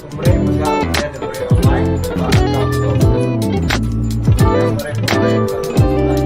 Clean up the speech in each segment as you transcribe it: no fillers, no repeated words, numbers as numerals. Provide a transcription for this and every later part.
Pemeri mega ulih diberi online ba akaun tu. Ulih meri pemeri ba bulan Julai.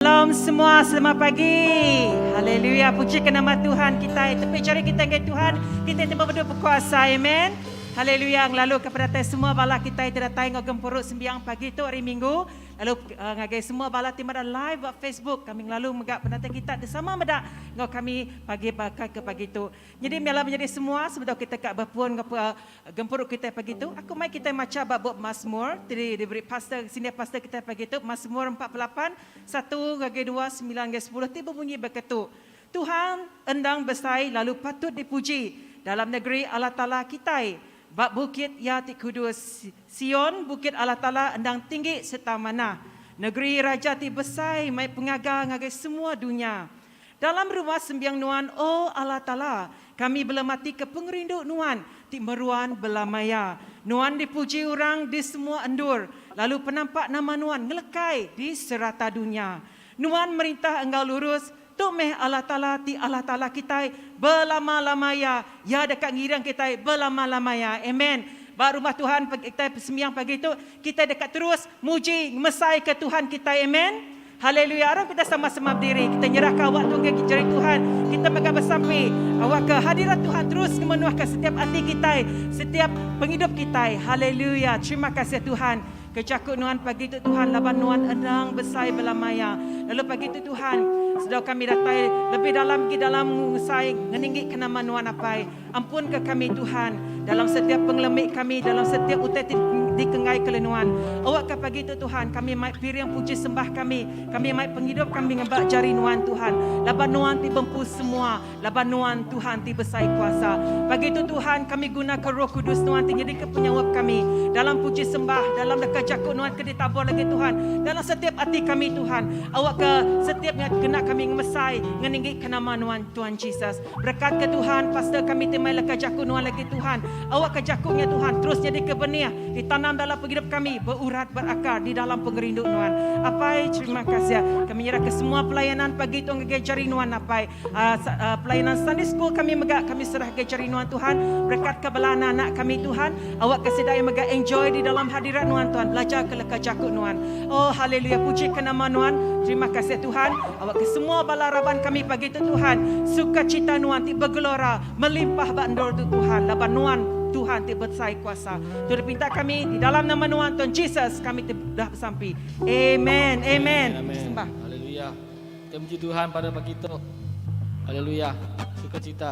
Shalom semua, selamat pagi. Haleluya, puji ke nama Tuhan kita. Tepi jari kita ngagai Tuhan, kita ti bebeduk bekuasa. Amen. Haleluya, ngelalu ke pedatai semua bala kita ti datai enggau gempuru sembiang pagi tu hari Minggu. Lalu uh, ngagai semua bala ti meda live ba Facebook, kami ngelalu mega pedatai kita ti sama meda enggau kami pagi baka ke pagi tu. Nyadi mela menyadi semua sebedau kita ka bepun enggau gempuru kitai pagi tu, aku mai kitai macha ba bup Masmur ti diberi pastor senior pastor kitai pagi tu, Masmur 48, satu ngagai dua, semilan ngagai sepuluh ti bebunyi baka tu, Tuhan endang besai lalu patut dipuji dalam negeri Allah Taala kitai, ba bukit Iya ti kudus, Sion, bukit Allah Taala endang tinggi sereta manah. Negeri Raja ti besai mai pengaga ngagai semua dunya. Dalam rumah sembiang Nuan, O Allah Taala, kami belematika pengerindu Nuan ti meruan belama iya. Nuan dipuji orang di semua endur, lalu penampak nama Nuan ngelekai di serata dunya. Nuan merintah enggau lurus, tu meh Allah Taala ti Allah Taala kitai belama-lama iya. Iya deka ngiring kitai belama-lama iya. Amen. Ba rumah Tuhan kitai sembiang pagi tu, kitai deka terus muji ngemesaika Tuhan kitai. Amen. Haleluya aram kita sama-sama bediri kita nyerahka awak tu ngagai jari Tuhan kita mega besampi awakka hadirat Tuhan terus ngemenuhka setiap ati kitai setiap pengidup kitai haleluya terima kasih Tuhan ke jaku nuan pagi tu Tuhan laban nuan endang besai bela maya lalu pagi tu Tuhan sedau kami datai lebih dalam agi dalam ngesai ngeninggika nama nuan apai Ampunka kami, Tuhan, dalam setiap pengelemi kami, dalam setiap utai ti dikenggaika oleh Nuan. Awakka pagi tu, Tuhan, kami mai piring puji sembah kami, kami mai pengidup kami ngeba jari Nuan, Tuhan, laban Nuan ti bempu semua, laban Nuan, Tuhan, ti besai kuasa. Pagi tu, Tuhan, kami gunaka Roh Kudus Nuan ti nyadika penyaup kami dalam puji sembah, dalam leka jaku Nuan ke ditabur lagi, Tuhan, dalam setiap ati kami, Tuhan. Awakka setiap nya kena kami ngemesai, ngeninggika nama Nuan, Tuhan Jesus. Berekatka Tuhan, pastor kami ti mai leka jaku nuan lagi Tuhan. Awakka jaku nya Tuhan terus nyadika benih ditanam dalam pengidup kami, beurat berakar di dalam pengerindu nuan. Apai, terima kasih. Kami nyerahka semua pelayanan pagi tu ngagai jari nuan Apai. Pelayanan Sunday School kami mega kami serah ngagai jari nuan Tuhan. Berekatka bala anak-anak kami Tuhan. Awakka sida iya mega enjoy di dalam hadirat nuan Tuhan, belajarka leka jaku nuan. Oh haleluya puji ke nama nuan. Terima kasih Tuhan. Awakka semua bala raban kami pagi tu Tuhan, sukacita nuan ti begelora melimpah ba endur tu Tuhan laban nuan Tuhan ti besai kuasa. Tu dipinta kami di dalam nama nuan Tuhan Jesus kami ti dah besampi. Amen. Amen. Amen. Sembah. Haleluya. Kita muji Tuhan pada pagi tu. Haleluya. Sukacita.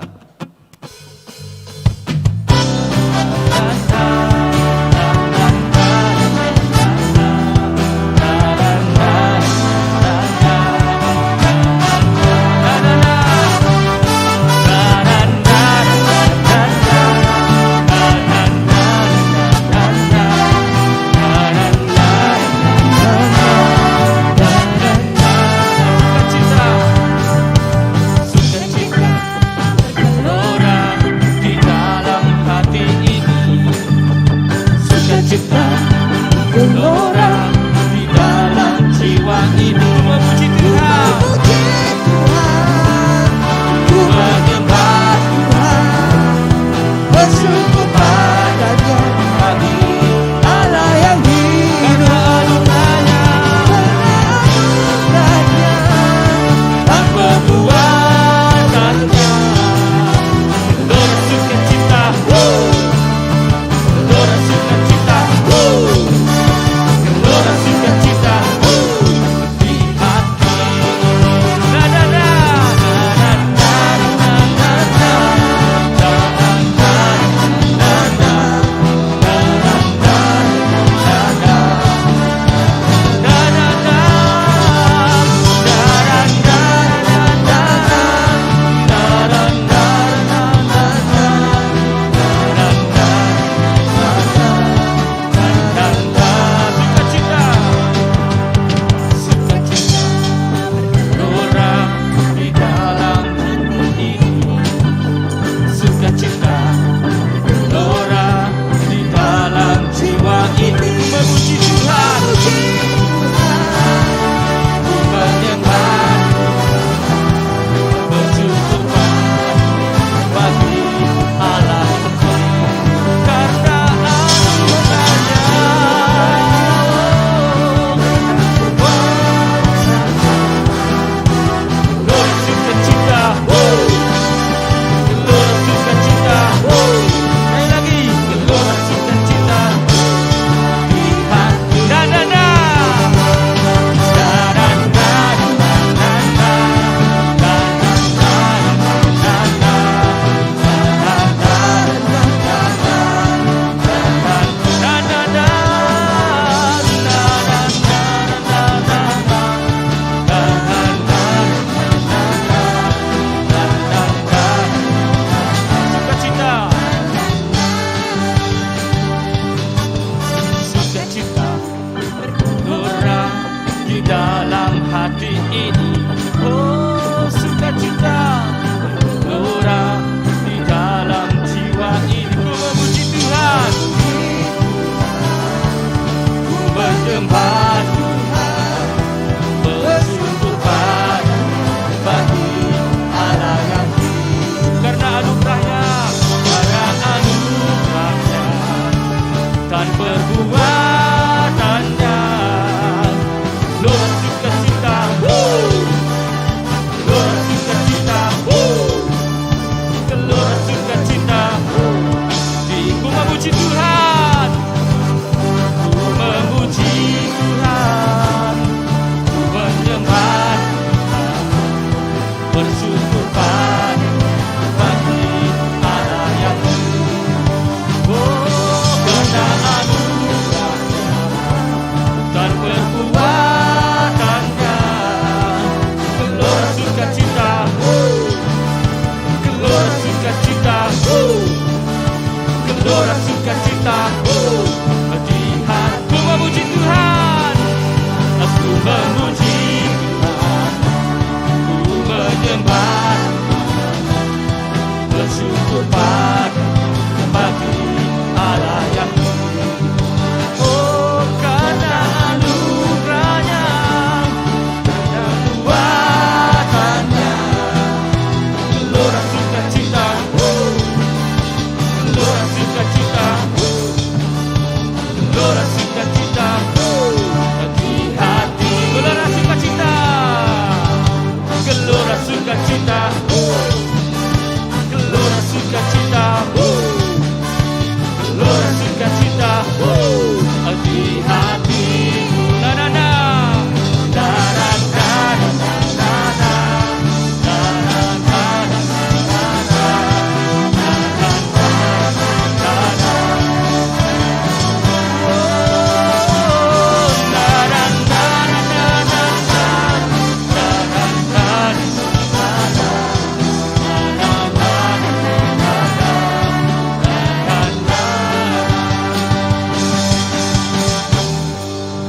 dalam hati ini. Oh sukacita bergelora di dalam jiwa ini. Ku memuji Tuhan, ku menyembah Tuhan, bersyukur pada bagi Allah yang hidup. Karena anugerahnya, karena anugerahnya dan perbuatannya. Gelora sukacita, woo! Gelora sukacita, woo! Gelora sukacita, woo! Di ku memuji Tuhan, ku memuji Tuhan, ku menyembah Tuhan, bersyukur pada bagi Allah yang hidup. Oh, karena anugerahnya dan perbuatannya, gelora sukacita, woo! Gelora sukacita, woo! Gelora sukacita, woo! Di hati ku memuji Tuhan, aku memuji Tuhan, ku menyembah Tuhan, bersyukur pada bagi Allah yang hidup. Oh, karena anugerahnya dan perbuatannya, gelora sukacita, woo! Gelora sukacita, woo! Gelora sukacita, woo! Di hati, gelora sukacita, gelora sukacita, woo! Gelora sukacita, woo! Gelora sukacita, woo! Di hati, na na na, na na na na na na, na na na na na, na na na na. Oh, na na na na na na, na na na na na, na na na na na na.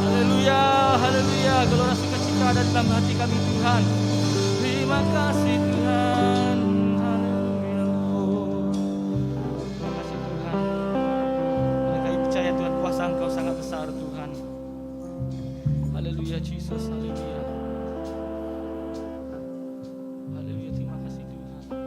Haleluya, haleluya. Gelora sukacita ada dalam hati kami Tuhan. Terima kasih Tuhan. Haleluya. Terima kasih Tuhan. Karena kami percaya Tuhan kuasa Engkau sangat besar Tuhan. Haleluya Jesus, haleluya. Haleluya, terima kasih Tuhan.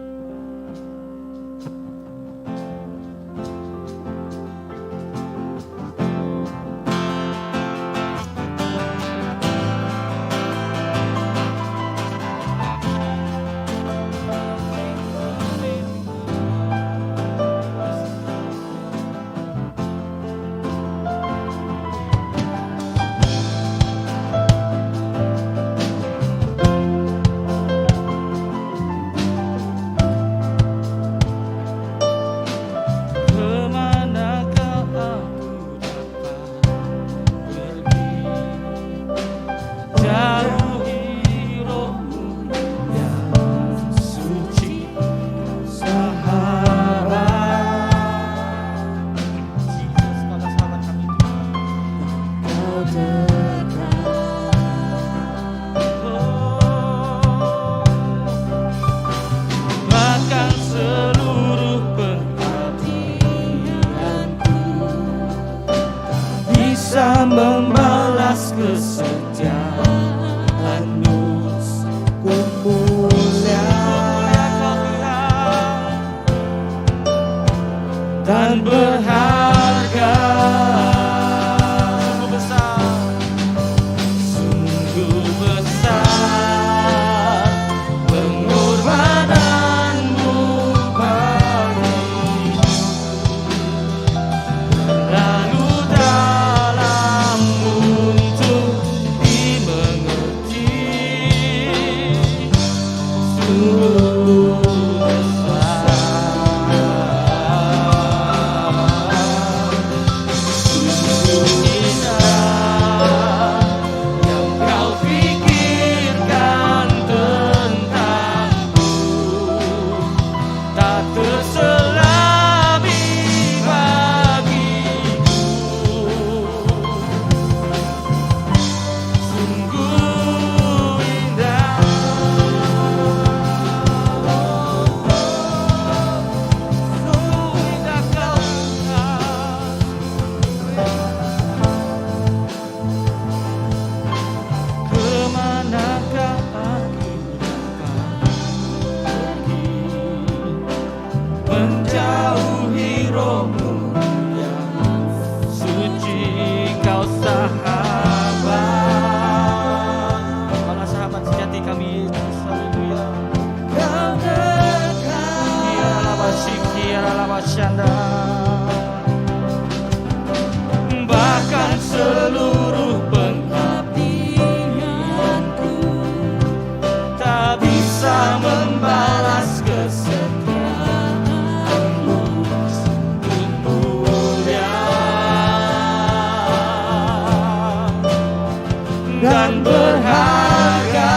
Berharga.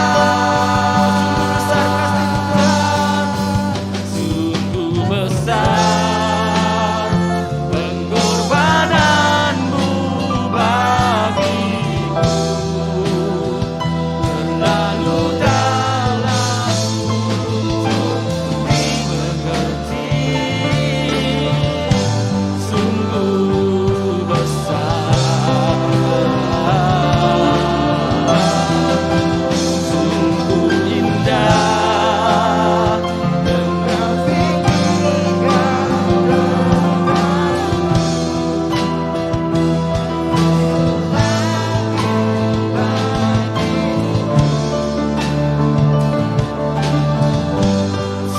Sungguh besar kasih Tuhan, sungguh besar pengorbananmu bagiku, terlalu dalam untuk dimengerti. Sungguh besar, sungguh indah engkau pikirkan tentang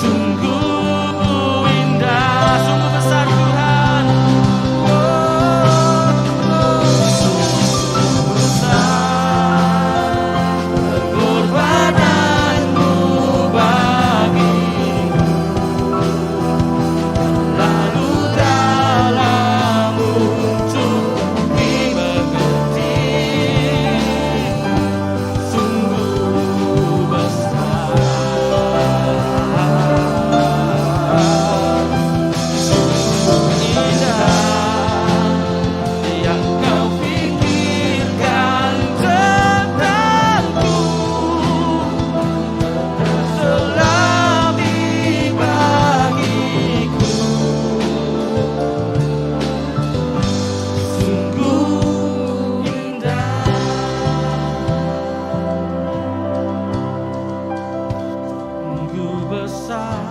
Sungguh indah, sungguh besar Tuhan. Oh, sungguh besar pengorbananmu bagiku, terlalu dalam untuk dimengerti. Sungguh besar, sungguh indah yang kau pikirkan tentangku, selami bagiku. Sungguh indah. Sungguh besar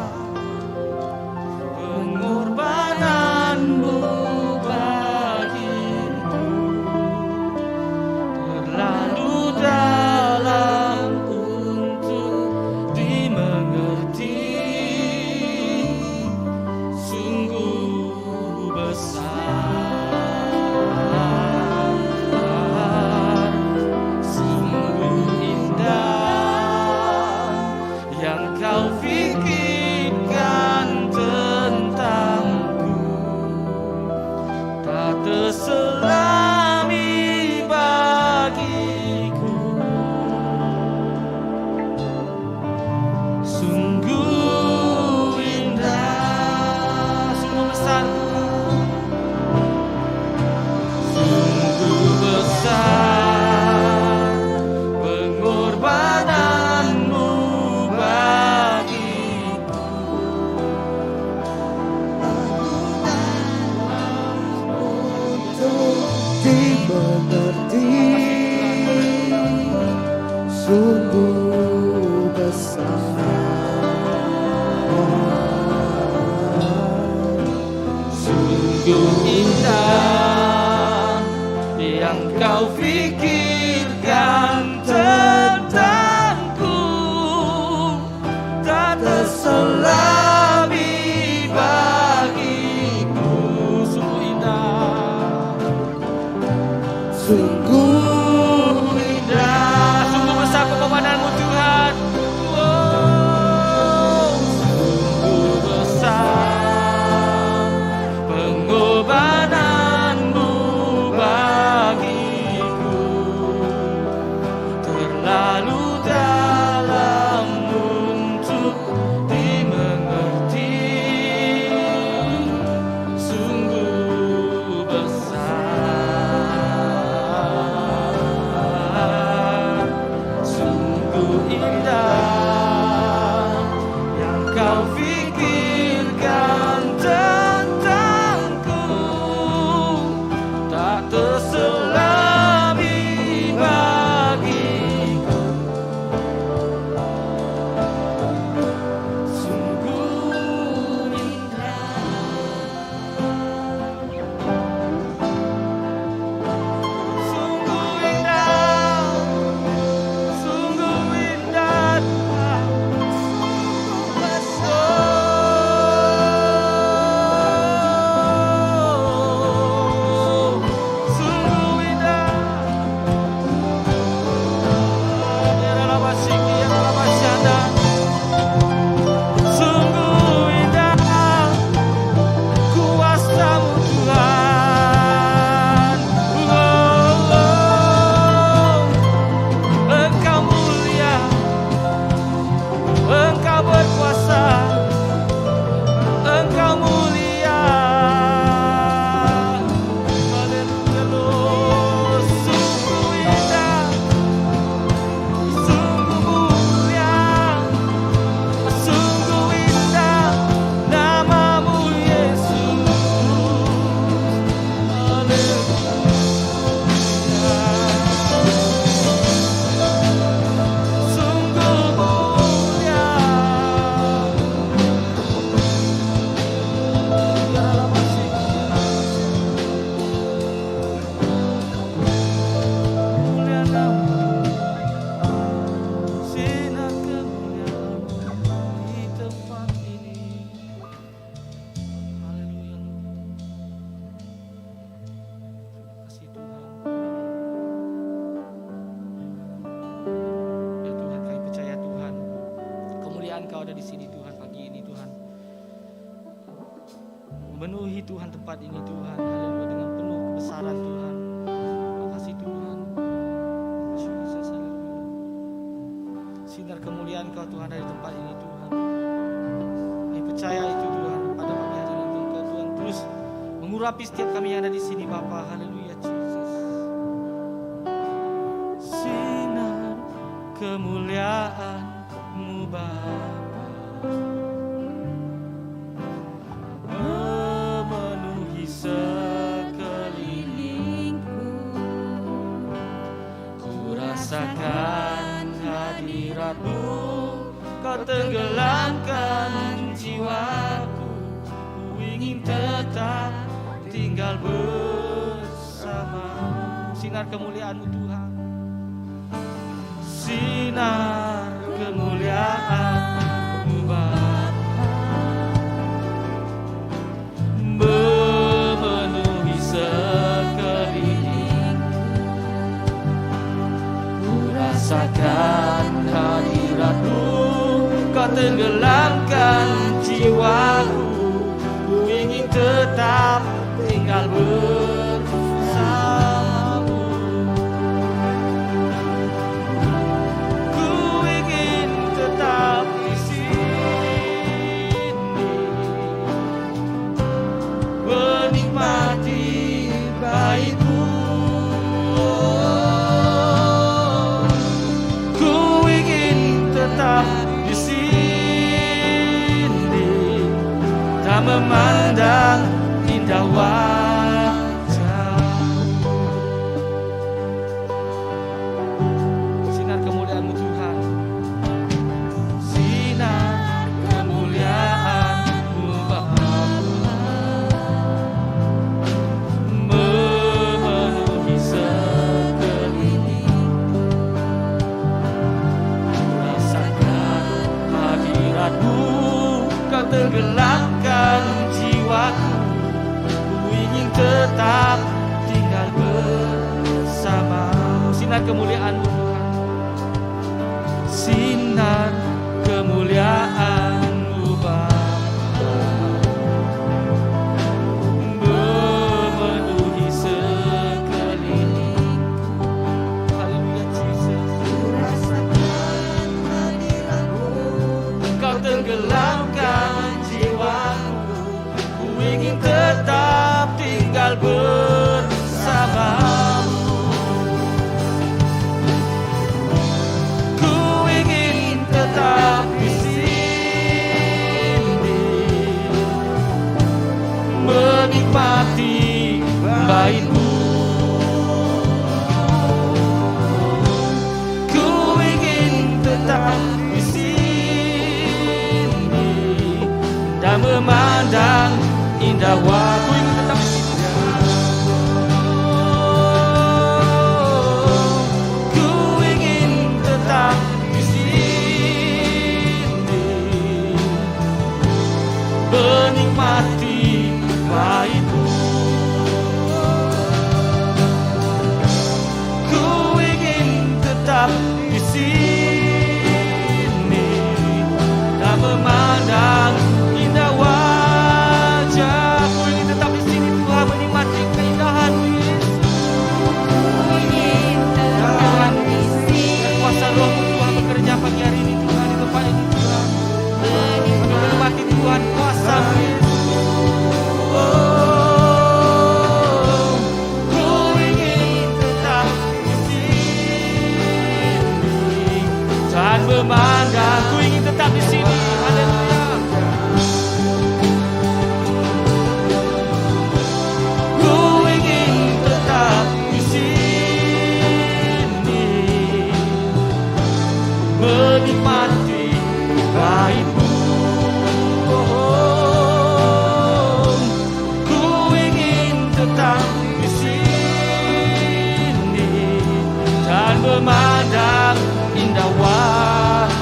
pengorbananmu bagiku, terlalu dalam untuk dimengerti. Sungguh besar, sungguh indah yang kau pikirkan tentangku, tak terselami bagiku. Sungguh indah, sungguh besar Tuhan, sungguh besar pengorbananmu bagiku. Untuk dimengerti, sungguh besar. Sungguh indah yang kau pikirkan tentangku, tak terselami bagiku. Sungguh indah, Sungguh indah, sungguh besar pengorbananmu Tuhan. Wow, sungguh besar pengorbananmu bagiku, terlalu dalam untuk dimengerti. Sungguh besar, sungguh indah yang kau pikirkan tentangku, tak terselami bagiku. Sungguh indah, sungguh indah, sungguh indah. Engkau ada di sini Tuhan pagi ini Tuhan. Memenuhi Tuhan tempat ini Tuhan. Haleluya dengan penuh kebesaran Tuhan. Terima kasih Tuhan. Jesus haleluya. Sinar kemuliaan Kau Tuhan dari tempat ini Tuhan. Kami percaya itu Tuhan pada pagi hari ini Engkau Tuhan terus mengurapi setiap kami yang ada di sini Bapa. Haleluya Jesus. Sinar kemuliaan-Mu Bapa memenuhi sekelilingku. Ku rasakan hadirat-Mu, Kau tenggelamkan jiwaku. Ku ingin tetap tinggal bersama. Sinar kemuliaan-Mu Tuhan. Sinar kemuliaan-Mu Bapa memenuhi sekeliling. Ku rasakan hadirat-Mu, Kau tenggelamkan jiwaku. Ku ingin tetap tinggal bersamamu. Ku ingin tetap di sini, menikmati baitmu. Ku ingin tetap di sini dan memandang indah wajahmu. Sinar kemuliaan-Mu Tuhan, sinar kemuliaan-Mu Bapa memenuhi sekeliling. Ku rasakan hadirat-Mu, Kau tenggelamkan jiwaku. Ku ingin tetap tinggal bersama. Sinar kemuliaan-Mu Tuhan, sinar kemuliaan-Mu Bapa memenuhi sekelilingku. Haleluya Jesus. Kau tenggelamkan jiwaku. Ku ingin tetap tinggal bersamamu. Ku ingin tetap di sini, menikmati baitmu. Ku ingin tetap di sini dan memandang indah wajahmu. Ku ingin tetap di sini. Ku ingin tetap di sini, menikmati baitmu. Ku ingin tetap di sini dan memandang indah wajahmu. Ku ingin tetap di sini Tuhan, menikmati keindahan-Mu Yesus. Ingin tetap di Dan kuasa Roh-Mu Tuhan bekerja pagi hari ini Tuhan di tempat ini Tuhan. Kami menikmati Tuhan kuasa-Mu Yesus. Oh, ku ingin tetap di sini dan memandang. Ku ingin tetap di sini. Haleluya. Ku ingin tetap di sini, menikmati baitmu. Oh, ku ingin tetap di sini dan memandang indah wajahmu,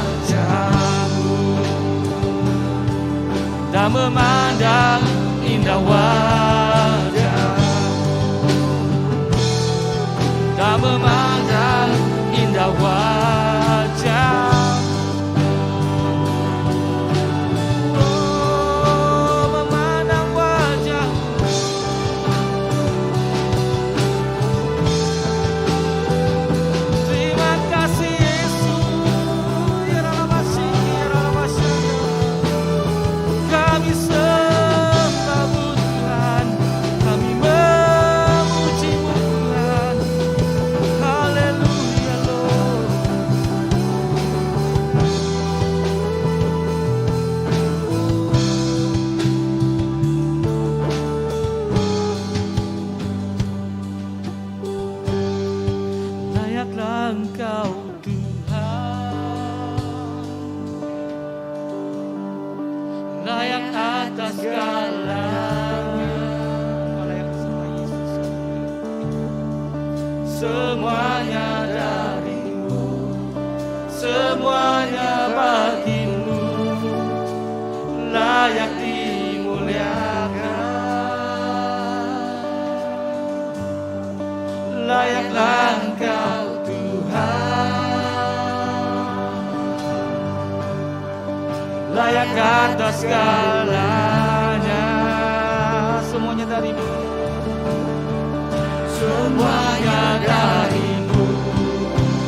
dan memandang indah wajahmu, dan memandang indah wajahmu. atas segalanya. Engkau layak disembah Yesus. Semuanya darimu, semuanya bagimu, layak dimuliakan. Layaklah Engkau Tuhan, layak atas segalanya. Semuanya darimu, semuanya darimu,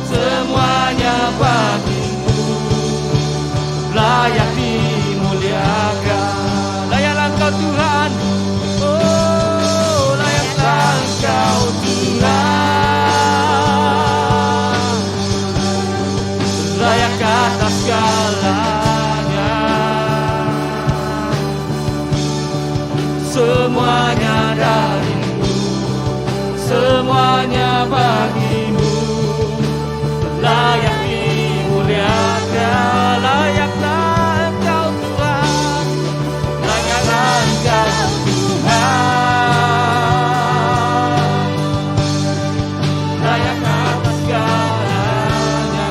semuanya bagimu, layak dimuliakan. Layaklah Engkau Tuhan, oh layaklah Engkau Tuhan, layak atas segalanya. Semuanya darimu, semuanya bagimu, layak dimuliakan. Layaklah Engkau Tuhan, layaklah Engkau Tuhan, layak atas segalanya.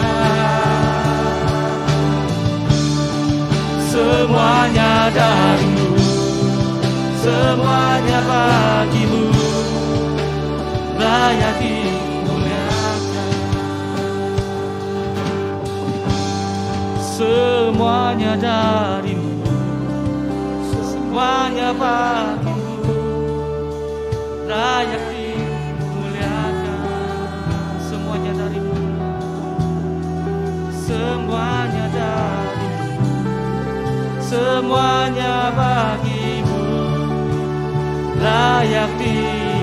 Semuanya darimu, semuanya bagimu, layak dimuliakan. Semuanya darimu, semuanya bagimu, layak dimuliakan. Semuanya darimu, semuanya darimu, semuanya bagimu, layak dimuliakan.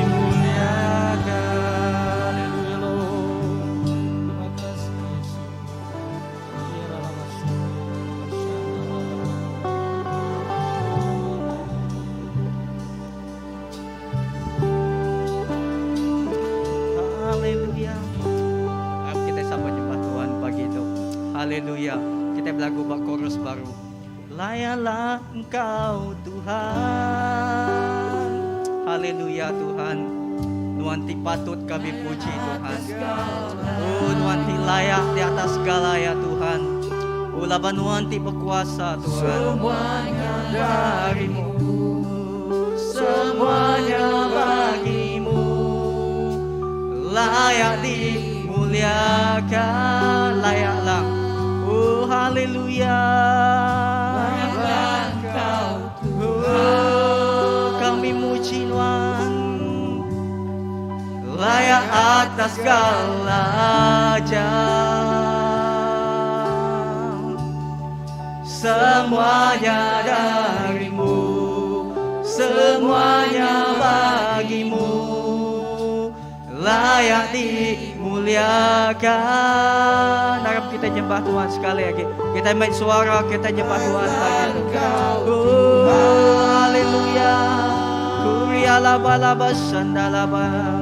Haleluya Lord. Terima kasih Yesus. Haleluya. Harap kita sama nyembah Tuhan pagi itu. Haleluya. Kita belagu bak chorus baru. Layaklah Engkau Tuhan. Haleluya Tuhan. Nuan ti patut kami puji Tuhan. Oh Nuan ti layak di atas segala ya Tuhan. Oh laban Nuan ti berkuasa Tuhan. Semuanya darimu, semuanya bagimu, layak dimuliakan. Layaklah. Oh haleluya. Layaklah Engkau Oh, kami muji Tuhan. Layak atas segala jam. Semuanya darimu, semuanya bagimu, layak dimuliakan. Harap kita nyembah Tuhan sekali lagi. Kita main suara, kita nyembah Tuhan pagi itu. Oh, haleluya. Kuria laba laba sandalaba.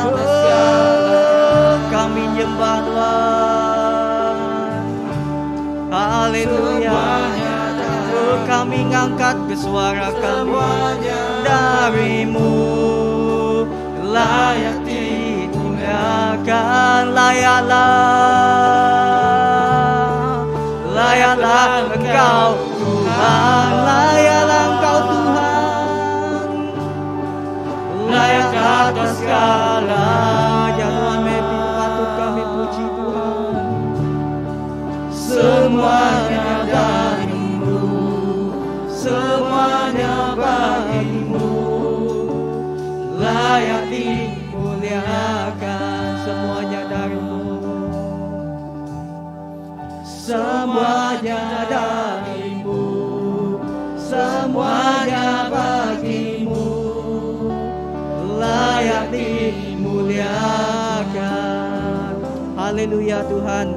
Oh, kami nyembah Tuhan. Haleluya. Oh, kami ngangkat ke suara kami darimu. Layak dimuliakan, layaklah, layaklah Engkau Tuhan, layaklah Engkau Tuhan, layak atas segala. Ya Tuhan, mesti patut kami puji Tuhan. Semuanya darimu, semuanya bagimu, layak dimuliakan. Semuanya darimu, semuanya darimu, semuanya bagimu, layak dimuliakan. Haleluya Tuhan.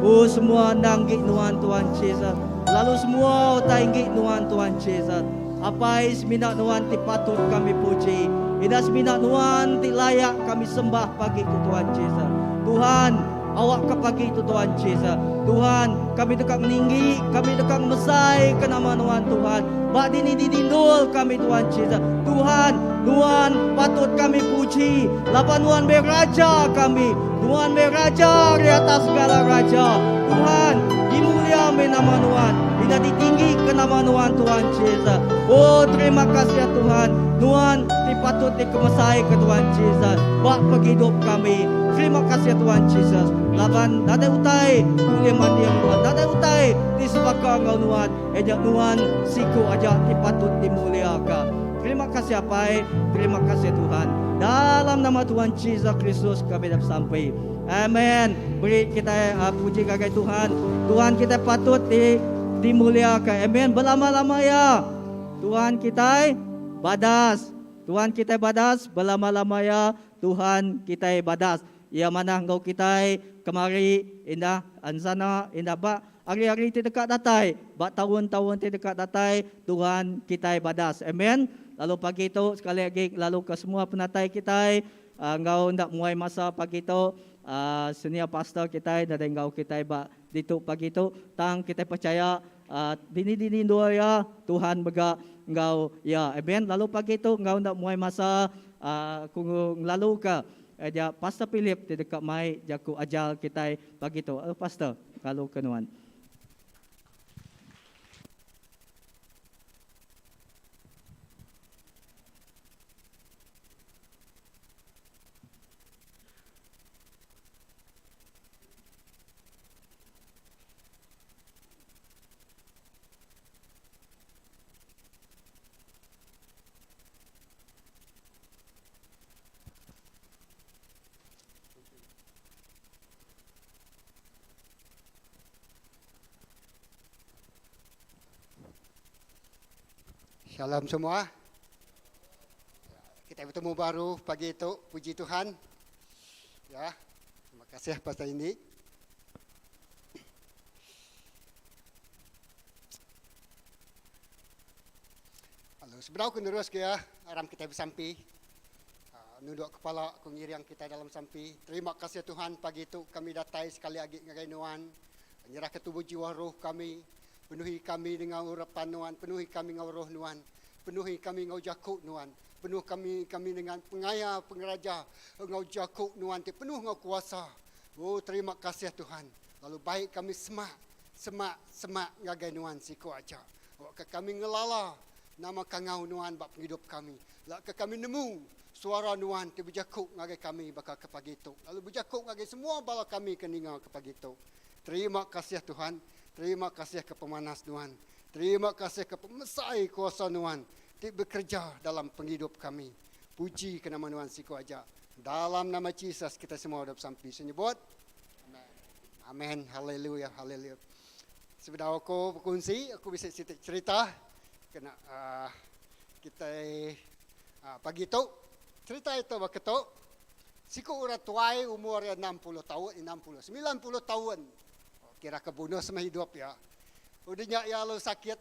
Oh semua nanggi nuan Tuhan Jesus. Lalu semua tainggi nuan Tuhan Jesus. Apai semina nuan ti patut kami puji. Ida semina nuan ti layak kami sembah pagi tu Tuhan Jesus. Tuhan, Awakka pagi tu Tuhan Jesus. Tuhan, kami deka ngeninggi, kami deka ngemesai ke nama Nuan Tuhan. Ba dini dini endul kami Tuhan Jesus. Tuhan, Nuan patut kami puji laban Nuan meh Raja kami. Nuan meh Raja ari atas segala raja. Tuhan, dimulia meh nama Nuan. Ina ditinggi ke nama Nuan Tuhan Jesus. Oh, terima kasih ya Tuhan. Nuan ti patut dikemesai ke Tuhan Jesus ba pengidup kami. Terima kasih Tuhan Jesus laban nadai utai ulih manding nuan, nadai utai ti sebaka enggau nuan, iya nya nuan siku aja ti patut dimuliaka. Terima kasih Apai, terima kasih Tuhan. Dalam nama Tuhan Jesus Kristus kami dah besampi. Amen. Beri kitai uh, puji ngagai Tuhan. Tuhan kitai patut di dimuliaka. Amen. Belama-lama ya. Tuhan kitai badas. Tuhan kitai badas belama-lama ya. Tuhan kitai badas. Iya manah enggau kitai kemari indah ensana indah ba hari-hari ti deka datai, ba taun-taun ti deka datai, Tuhan kitai badas. Amen. Lalu pagi tu sekali agi lalu ke semua penatai kitai enggau enda muai masa pagi tu senior pastor kitai nadai enggau kitai ba ditu pagi tu tang kitai pechaya dini-dini endur iya Tuhan mega enggau iya. Amen. Lalu pagi tu enggau enda muai masa aku ngelaluka dia Pastor Philip ti deka mai jaku ajar kitai pagi tu. Pastor, lalu ke nuan. Shalom semua. Kita bertemu baru pagi itu, puji Tuhan. Ya, terima kasih Pastor Indi. Lalu sebedau aku nerus ke ya, aram kita besampi. Ah, nunduk kepala aku ngiring kita dalam sampi. Terima kasih Tuhan pagi itu kami datai sekali lagi ngagai Nuan. Nyerah ke tubuh jiwa roh kami. Penuhi kami dengan urapan Nuan, penuhi kami dengan roh Nuan. Penuhi kami dengan jaku Nuan. Penuh kami kami dengan pengaya pengeraja ngau jaku Nuan ti penuh ngau kuasa. Oh terima kasih Tuhan. Lalu baik kami semak semak semak ngagai Nuan siku aja. Awakka kami ngelala nama kangau Nuan ba pengidup kami. Laka kami nemu suara Nuan ti bejaku ngagai kami baka ke pagi tu, lalu bejaku ngagai semua bala kami ke ninga ke pagi tu. Terima kasih Tuhan, terima kasih ke pemanas Nuan, terima kasih ke pemesai kuasa Nuan ti bekereja dalam pengidup kami. Puji ke nama Nuan siku aja. Dalam nama Jesus kitai semua udah besampi. Senyebut Amen. Amen. Haleluya. Haleluya. Sebedau aku bekunsi, aku bisi siti cherita kena uhh kitai uhh pagi tu. Cherita itu baka tu, siku orang tuai umur iya 60 taun, 60, 90 taun kira ke bonus meh idup iya. Udah nya iya lalu sakit,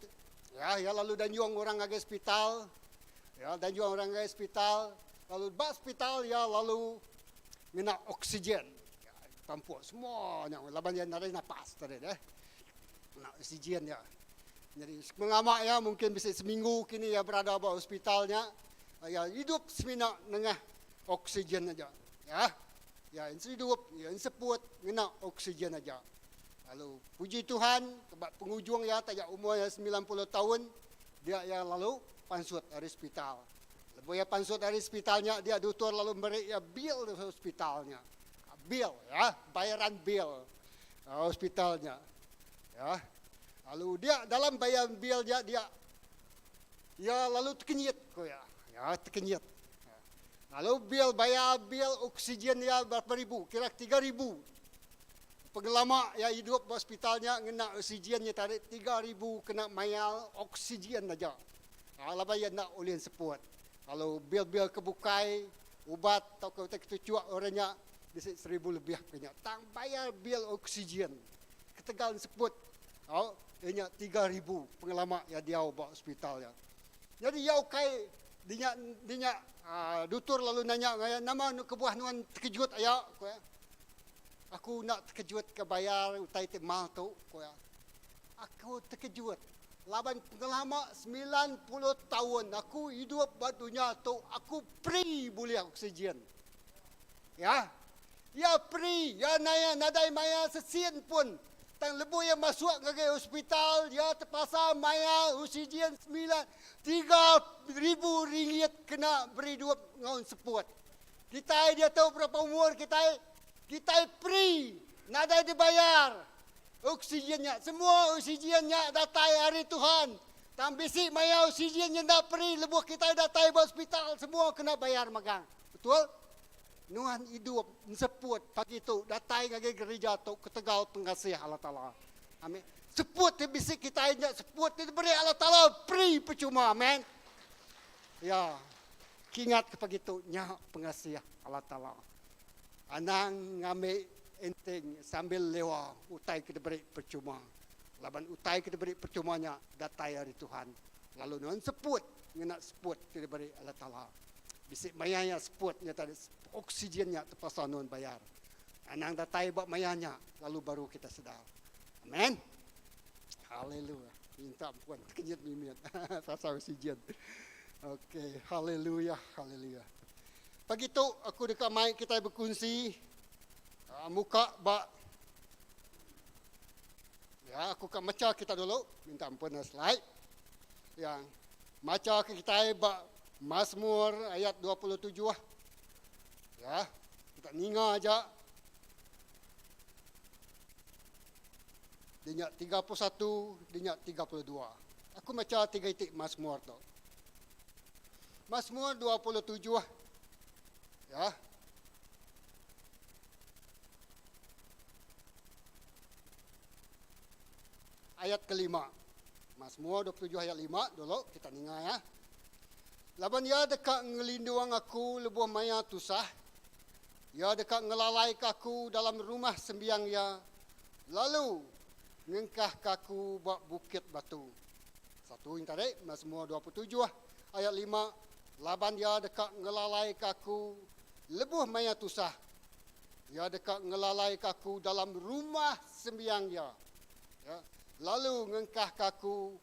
ya iya lalu danjung orang ngagai hospital, ya danjung orang ngagai hospital, lalu ba hospital iya lalu ngena oksigen. Tampuk semua nya laban iya nadai napas tadi deh. Ngena oksigen iya. Nyadi pengelama iya mungkin bisi seminggu kini iya berada ba hospital nya iya idup semina nengah oksigen aja. Ya. Iya ensidup, iya enseput ngena oksigen aja. Lalu puji Tuhan ba pengujung iya taja umur iya 90 taun dia iya lalu pansut ari hospital. Lebuh iya pansut ari sepital nya, dia dutur lalu meri iya bil hospital nya. Bil, ya, bayaran bil hospital nya. Ya. Lalu dia dalam bayar bil nya dia iya lalu tekenyit ku iya. Ya, tekenyit. Lalu bil bayar bil oksigen iya berapa ribu, kira 3000. Pengelama iya idup ba hospital nya ngena oksigen nya tadi 3000 kena mayar oksigen aja. Laban iya enda ulih enseput. Lalu bil-bil ke bukai, ubat tauka utai ke tuchuk orang nya bisi seribu lebih ke nya. Tang bayar bil oksigen ketegal enseput au iya nya 3000 pengelama iya diau ba hospital iya. Nyadi iya ukai dinya dinya aaa dutur lalu nanya ngagai iya nama kebuah nuan tekejut aya ku iya. Aku enda tekejut ke bayar utai ti mal tu, ku iya. Aku tekejut laban pengelama 90 taun aku idup ba dunya tu aku free bulih oksigen. Ya. Iya free, iya naya nadai mayar sesin pun. Tang lebuh iya masuk ngagai hospital, iya tepasa mayar oksigen semilan 3000 ringgit kena beridup enggau enseput. Kitai diatu berapa umur kitai? Kitai free, nadai dibayar oksigen nya. Semua oksigen nya datai ari Tuhan. Tang bisi maya oksigen nya enda free lebuh kitai datai ba hospital semua kena bayar magang. Betul? Nuan idup enseput pagi tu datai ngagai gerija tu ketegal pengasih Allah Taala. Amen. Seput ti bisi kitai nya seput ti diberi Allah Taala free percuma. Amen. Ya. Kingat ke pagi tu nya pengasih Allah Taala. Anang ngambi enteng sambil lewa utai ke diberi percuma. Laban utai ke diberi percuma nya datai ari Tuhan. Lalu nuan seput ngena seput ti diberi Allah Taala. Bisi maya iya seput nya tadi oksigen nya tepasa nuan bayar. Anang datai ba maya nya lalu baru kita sedar. Amen. Haleluya. Minta ampun tekenyit mimit pasal oksigen. Okey, haleluya, haleluya. Pagi tu aku deka mai kitai bekunsi uh, muka ba Ya, aku ka macha kita dulu, minta ampun na slide. Yang macha ke kitai ba Mazmur ayat 27. Ya, kita ninga aja. Dia nya 31, dia nya 32. Aku macha tiga iti Mazmur tu. Mazmur 27. Ya. Ayat kelima. Mazmur 27 ayat 5 dulu kita ninga ya. Laban iya deka ngelindung aku lebuh maya tusah. Iya deka ngelalaika aku dalam rumah sembiang iya lalu ngengkahka aku ba bukit batu. Satu yang tadi, Mazmur 27 ayat 5, laban iya deka ngelalaika aku lebuh maya tusah. Iya deka ngelalaika aku dalam rumah sembiang iya. Ya, lalu ngengkahka aku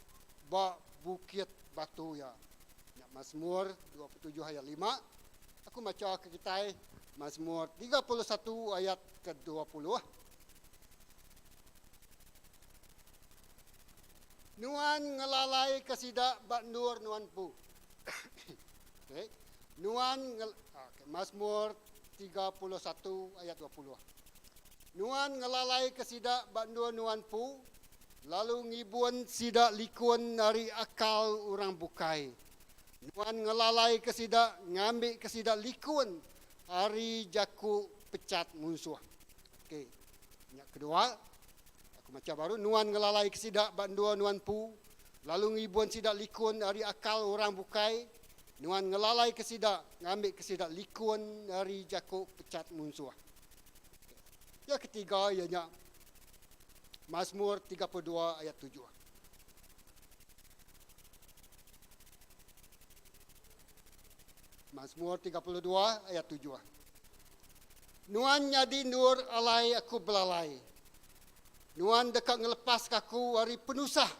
ba bukit batu iya. Nya Mazmur 27 ayat 5. Aku macha ke kitai Mazmur 31 ayat ke-20. Nuan ngelalaika sida ba endur nuan empu. Okay. Nuan ngel, okay. Mazmur 31 ayat 20. Nuan ngelalaika sida ba endur nuan empu, lalu ngibun sida likun ari akal orang bukai. Nuan ngelalaika sida ngambika sida likun ari jaku pechat munsuh. Okey. Nya kedua, aku macha baru, nuan ngelalai ke sida ba endur nuan empu, lalu ngibun sida likun ari akal orang bukai, nuan ngelalai ke sida ngambika sida likun ari jaku pechat munsuh. Okey. Yang ketiga iya nya Mazmur 32 ayat 7. Mazmur 32 ayat 7. Nuan nyadi endur alai aku belalai. Nuan deka ngelepaska aku ari penusah.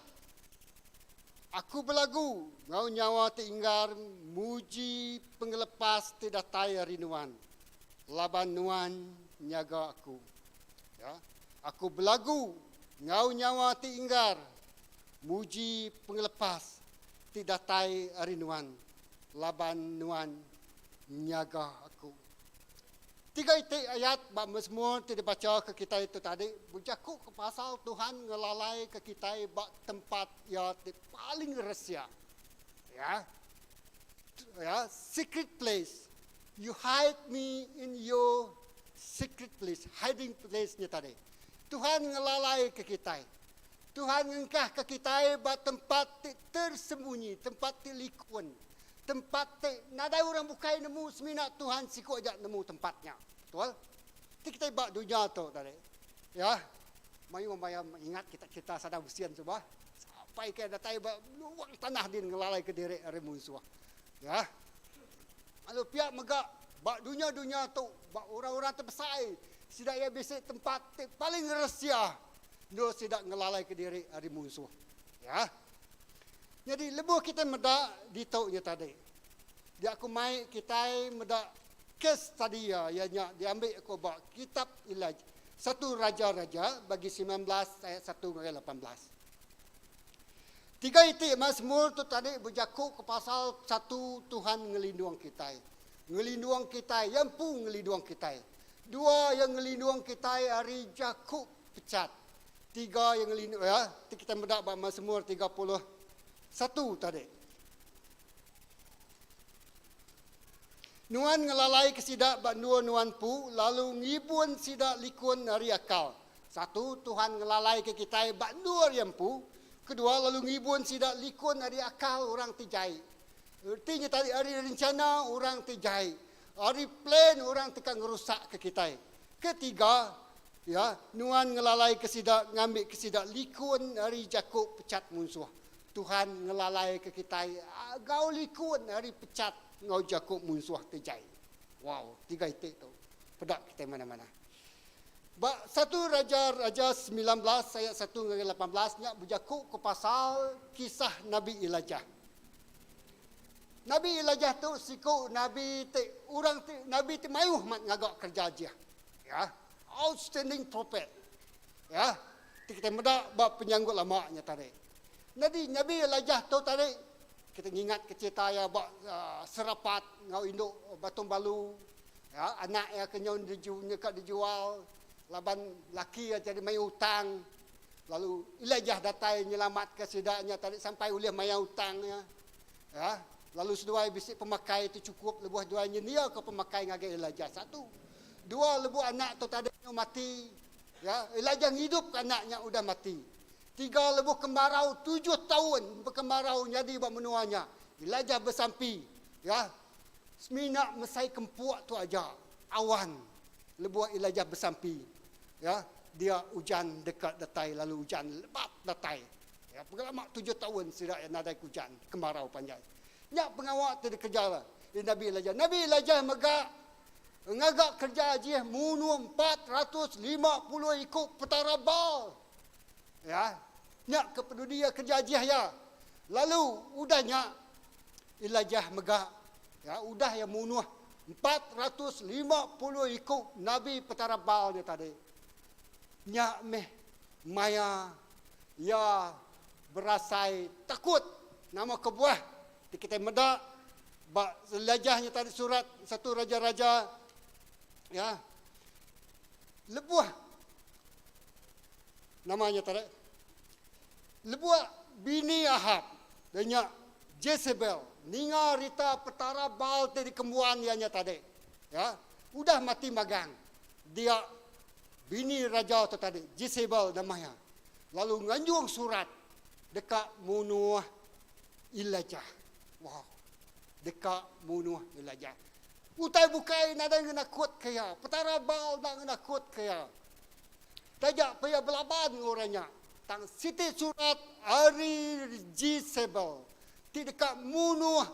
Aku belagu enggau nyawa ti inggar muji pengelepas ti datai ari Nuan, laban Nuan nyaga aku. Ya, aku belagu enggau nyawa ti inggar muji pengelepas ti datai ari Nuan, laban Nuan nyaga aku. Tiga iti ayat ba Mesmur ti dibacha ke kitai tu tadi bejaku ke pasal Tuhan ngelalaika kitai ba tempat Iya ti paling resia. Ya. Ya, secret place. You hide me in your secret place, hiding place nya tadi. Tuhan ngelalaika kitai. Tuhan ngengkahka kitai ba tempat ti tersembunyi, tempat ti likun. Tempat ti nadai orang bukai nemu semina Tuhan siku aja nemu tempat nya. Betul? Ti kitai ba dunya tu tadi. Ya. Mayuh maya ingat kita cerita Saddam Hussein suba sampai ke datai ba luang tanah din ngelalai ke diri ari munsuh. Ya. Lalu pia mega ba dunya-dunya tu ba orang-orang ti besai. Sida iya bisi tempat ti paling resia endur sida ngelalaika diri ari munsuh. Ya. Nyadi lebuh kitai meda ditu nya tadi, dia aku mai kitai meda kes tadi iya, iya nya diambi aku ba kitab Elijah, Satu Raja-Raja bagi 19 ayat 1 ngagai 18. Tiga iti Mazmur tu tadi bejaku ke pasal satu Tuhan ngelindung kitai. Ngelindung kitai, iya empu ngelindung kitai. Dua iya ngelindung kitai ari jaku pechat. Tiga iya ngelindung ya, ti kitai meda ba Mazmur 31 tadi. Nuan ngelalai ke sida ba endur nuan empu lalu ngibun sida likun ari akal. Satu, Tuhan ngelalai ke kitai ba endur iya empu. Kedua, lalu ngibun sida likun ari akal orang ti jai. Reti nya tadi ari rencana orang ti jai. Ari plan orang ti ka ngerusakka kitai. Ketiga, ya, nuan ngelalaika sida ngambika sida likun ari jaku pechat munsuh. Tuhan ngelalaika kitai enggau likun ari pechat enggau jaku munsuh ti jai. Wow, tiga iti tu. Peda kitai manah-manah. Ba Satu Raja-Raja 19 ayat 1 ngagai 18 nya bejaku ke pasal kisah Nabi Elijah. Nabi Elijah tu siku nabi ti orang ti nabi ti mayuh amat ngaga kereja ajih. Ya, outstanding prophet. Ya, ti kitai meda ba penyanggut lama nya tadi. Nyadi Nabi Elijah tu tadi kita ngingat ke cerita iya ba uh, serapat enggau indu Batong Balu. Ya, anak iya ke nyau nyeka dijual laban laki iya jadi mayuh utang. Lalu Elijah datai nyelamatka sida nya tadi sampai ulih mayar utang iya. Ya, lalu seduai bisi pemakai ti chukup lebuh duai nyendiaka pemakai ngagai Elijah. Satu. Dua, lebuh anak tu tadi nyau mati, ya, Elijah ngidupka anak nya udah mati. Tiga, lebuh kemarau tujuh taun bekemarau nyadi ba menua nya, Elijah besampi, ya, semina mesai kempuk tu aja awan lebuh Elijah besampi. Ya, dia ujan deka datai lalu ujan lebat datai. Ya, pengelama tujuh taun sida iya nadai ke ujan, kemarau panjai. Nya pengawa ti dikereja Nabi Elijah. Nabi Elijah mega ngaga kereja ajih munuh 450 iku petara Baal. Ya, nya ke penudi iya kereja ajih iya. Lalu udah nya Elijah mega ya, udah iya munuh 450 iku nabi Petara Baal nya tadi. Nya meh maya iya berasai takut. Nama kebuah ti kitai meda ba Elijah nya tadi surat Satu Raja-Raja ya. Lebuh nama nya tadi lebuh bini Ahab iya nya Jesebel ninga rita petara Baal ti dikembuan iya nya tadi, ya, udah mati magang. Dia bini raja tu tadi, Jesebel nama iya, lalu nganjung surat deka munuh Elijah. Wow. Deka munuh Elijah. Utai bukai nadai ngenakutka iya. Petara Baal enda ngenakutka iya. Taja pia belaban enggau orang nya, tang siti surat ari Jesebel ti deka munuh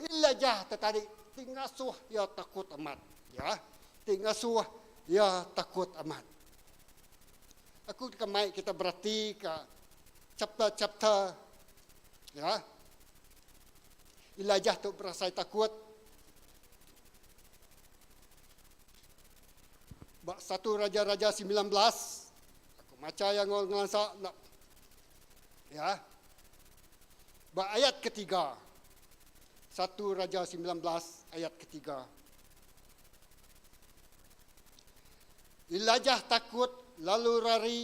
Elijah te tadi ti ngasuh iya takut amat. Ya, ti ngasuh iya takut amat. Aku deka mai kita beratika chapter-chapter ya. Elijah tu berasai takut. Ba Satu Raja-Raja 19, aku macha iya enggau ngelansa enda. Ya. Ba ayat ketiga. Satu Raja 19 ayat ketiga. Elijah takut lalu rari,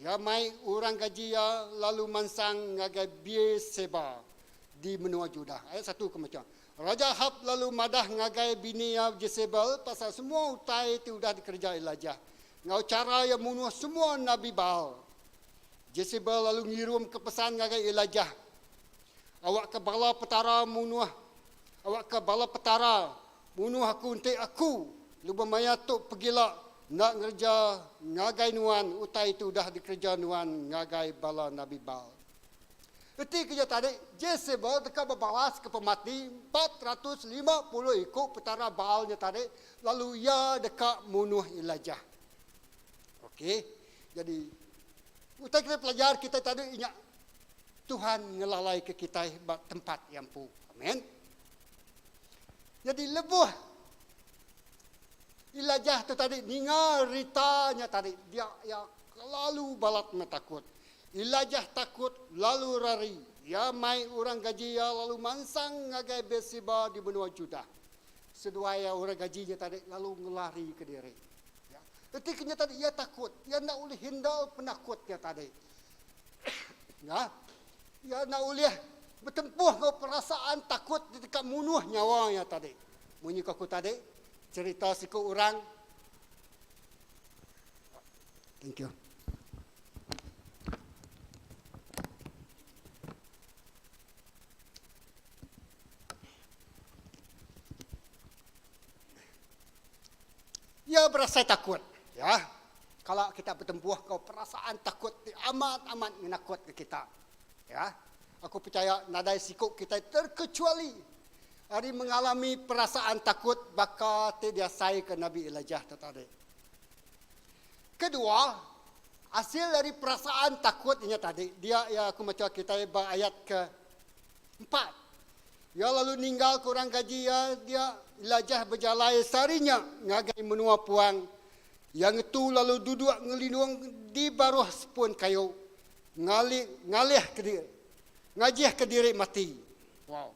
iya mai orang gaji iya lalu mansang ngagai Beer-seba di menua Judah. Ayat satu ke macha. Raja Ahab lalu madah ngagai bini iya Jesebel pasal semua utai ti udah dikereja Elijah enggau chara iya munuh semua nabi Baal. Jesebel lalu ngirumka pesan ngagai Elijah, Awakka bala petara munuh awakka bala petara munuh aku enti aku lebuh maya tu pegila enda ngereja ngagai nuan utai ti udah dikereja nuan ngagai bala nabi Baal. Reti ke nya tadi, Jesebel deka bebalas ke pemati 450 iku petara Baal nya tadi lalu iya deka munuh Elijah. Okey. Jadi utai ke pelajar kita tadi nya Tuhan ngelalai ke kitai ba tempat iya empu. Amen. Jadi lebuh Elijah tu tadi ninga rita nya tadi dia iya kelalu balat meh takut. Elijah takut lalu rari. Iya mai orang gaji iya lalu mansang ngagai Beer-seba di menua Judah. Seduai iya orang gaji nya tadi lalu ngelarika diri. Ya. Reti ke nya tadi iya takut. Iya enda ulih handle penakut nya tadi. Ya. Iya enda ulih betempuh enggau perasaan takut ti deka munuh nyawa iya tadi. Munyi ku aku tadi, cherita siku orang. Thank you. Iya berasai takut. Ya. Kala kita betempuh enggau perasaan takut ti amat-amat ngenakutka kita. Ya. Aku pechaya nadai siku kitai terkecuali ari mengalami perasaan takut baka ti diasaika Nabi Elijah tu tadi. Kedua, asil ari perasaan takut inya tadi, dia iya aku macha kitai ba ayat ke empat. Iya lalu ninggalka orang gaji iya dia Elijah bejalai sehari nya ngagai menua puang. Iya ngetu lalu duduk ngelindung di baruh sepun kayu ngali ngalih ke diri ngajihka diri mati. Wow.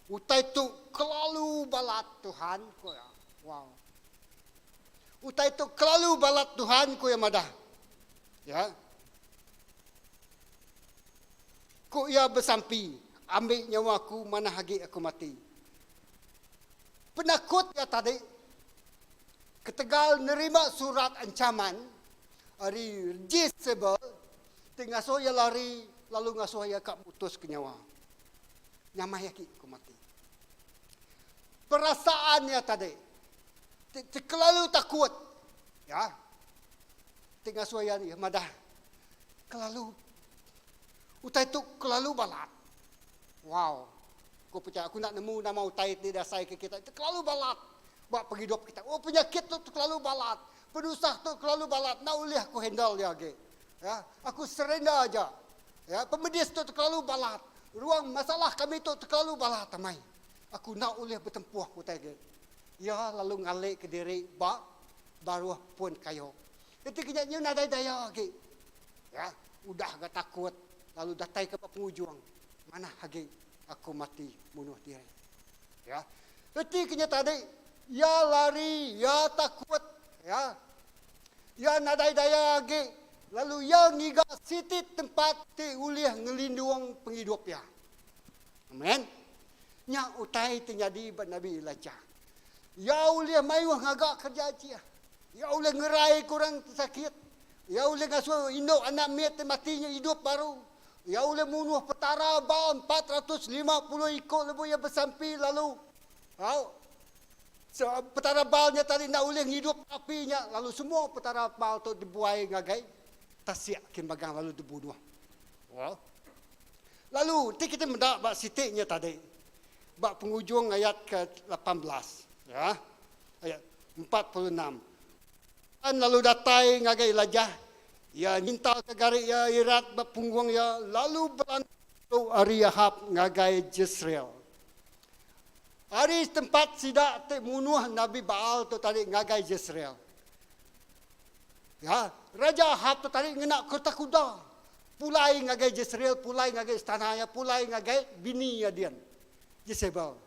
Utai tu kelalu balat Tuhan, ku iya. Wow. Utai tu kelalu balat Tuhan, ku iya madah. Ya. Ku iya besampi, Ambi nyawa aku, manah agi aku mati. Penakut iya tadi ketegal nerima surat ancaman ari Jezebel ti ngasuh iya lari lalu ngasuh iya ka mutuska nyawa. Nyamai agi aku mati. Perasaan iya tadi ti kelalu takut ya ti ngasuh iya madah kelalu Utai tu kelalu balat. Wow. Ku pechaya aku enda nemu nama utai ti diasaika kita itu kelalu balat ba pengidup kita. Oh penyakit tu kelalu balat. Penusah tu kelalu balat enda ulih aku handle iya agi. Ya, aku surrender aja. Ya, pemedis tu kelalu balat. Ruang masalah kami tu kelalu balat amai. Aku enda ulih betempuh utai agi. Iya lalu ngalika diri ba baruh pun kayu. Reti ke nya nyu nadai daya agi. Ya, udah ga takut lalu datai ke ba pengujung manah agi aku mati munuh diri. Ya. Reti ke nya tadi, iya lari, iya takut, ya. Iya nadai daya agi lalu iya ngiga siti tempat ti ulih ngelindung pengidup iya. Amen. Nya utai ti nyadi ba Nabi Elijah. Iya ulih mayuh ngaga kereja ajih. Iya ulih ngeraika orang ti sakit. Iya ulih ngasuh indu anak mit ti mati nya idup baru. Iya ulih munuh petara ba 450 iku lebuh iya besampi lalu au petara Baal nya tadi enda ulih ngidup api nya lalu semua petara Baal tu dibuai ngagai tasik kin magang lalu dibunuh. Wow. Lalu enti kita meda ba siti nya tadi ba pengujung ayat ke 18 ya ayat 46 Tuhan lalu datai ngagai Elijah. Iya nyintalka gari iya irat ba punggung iya lalu belandu ari Ahab ngagai Jesreel. Ari tempat sida ti munuh Nabi Baal tu tadi ngagai Jesreel. Ya, Raja Ahab tu tadi ngena kereta kuda pulai ngagai Jesreel, pulai ngagai istana iya, pulai ngagai bini iya din, Jesebel.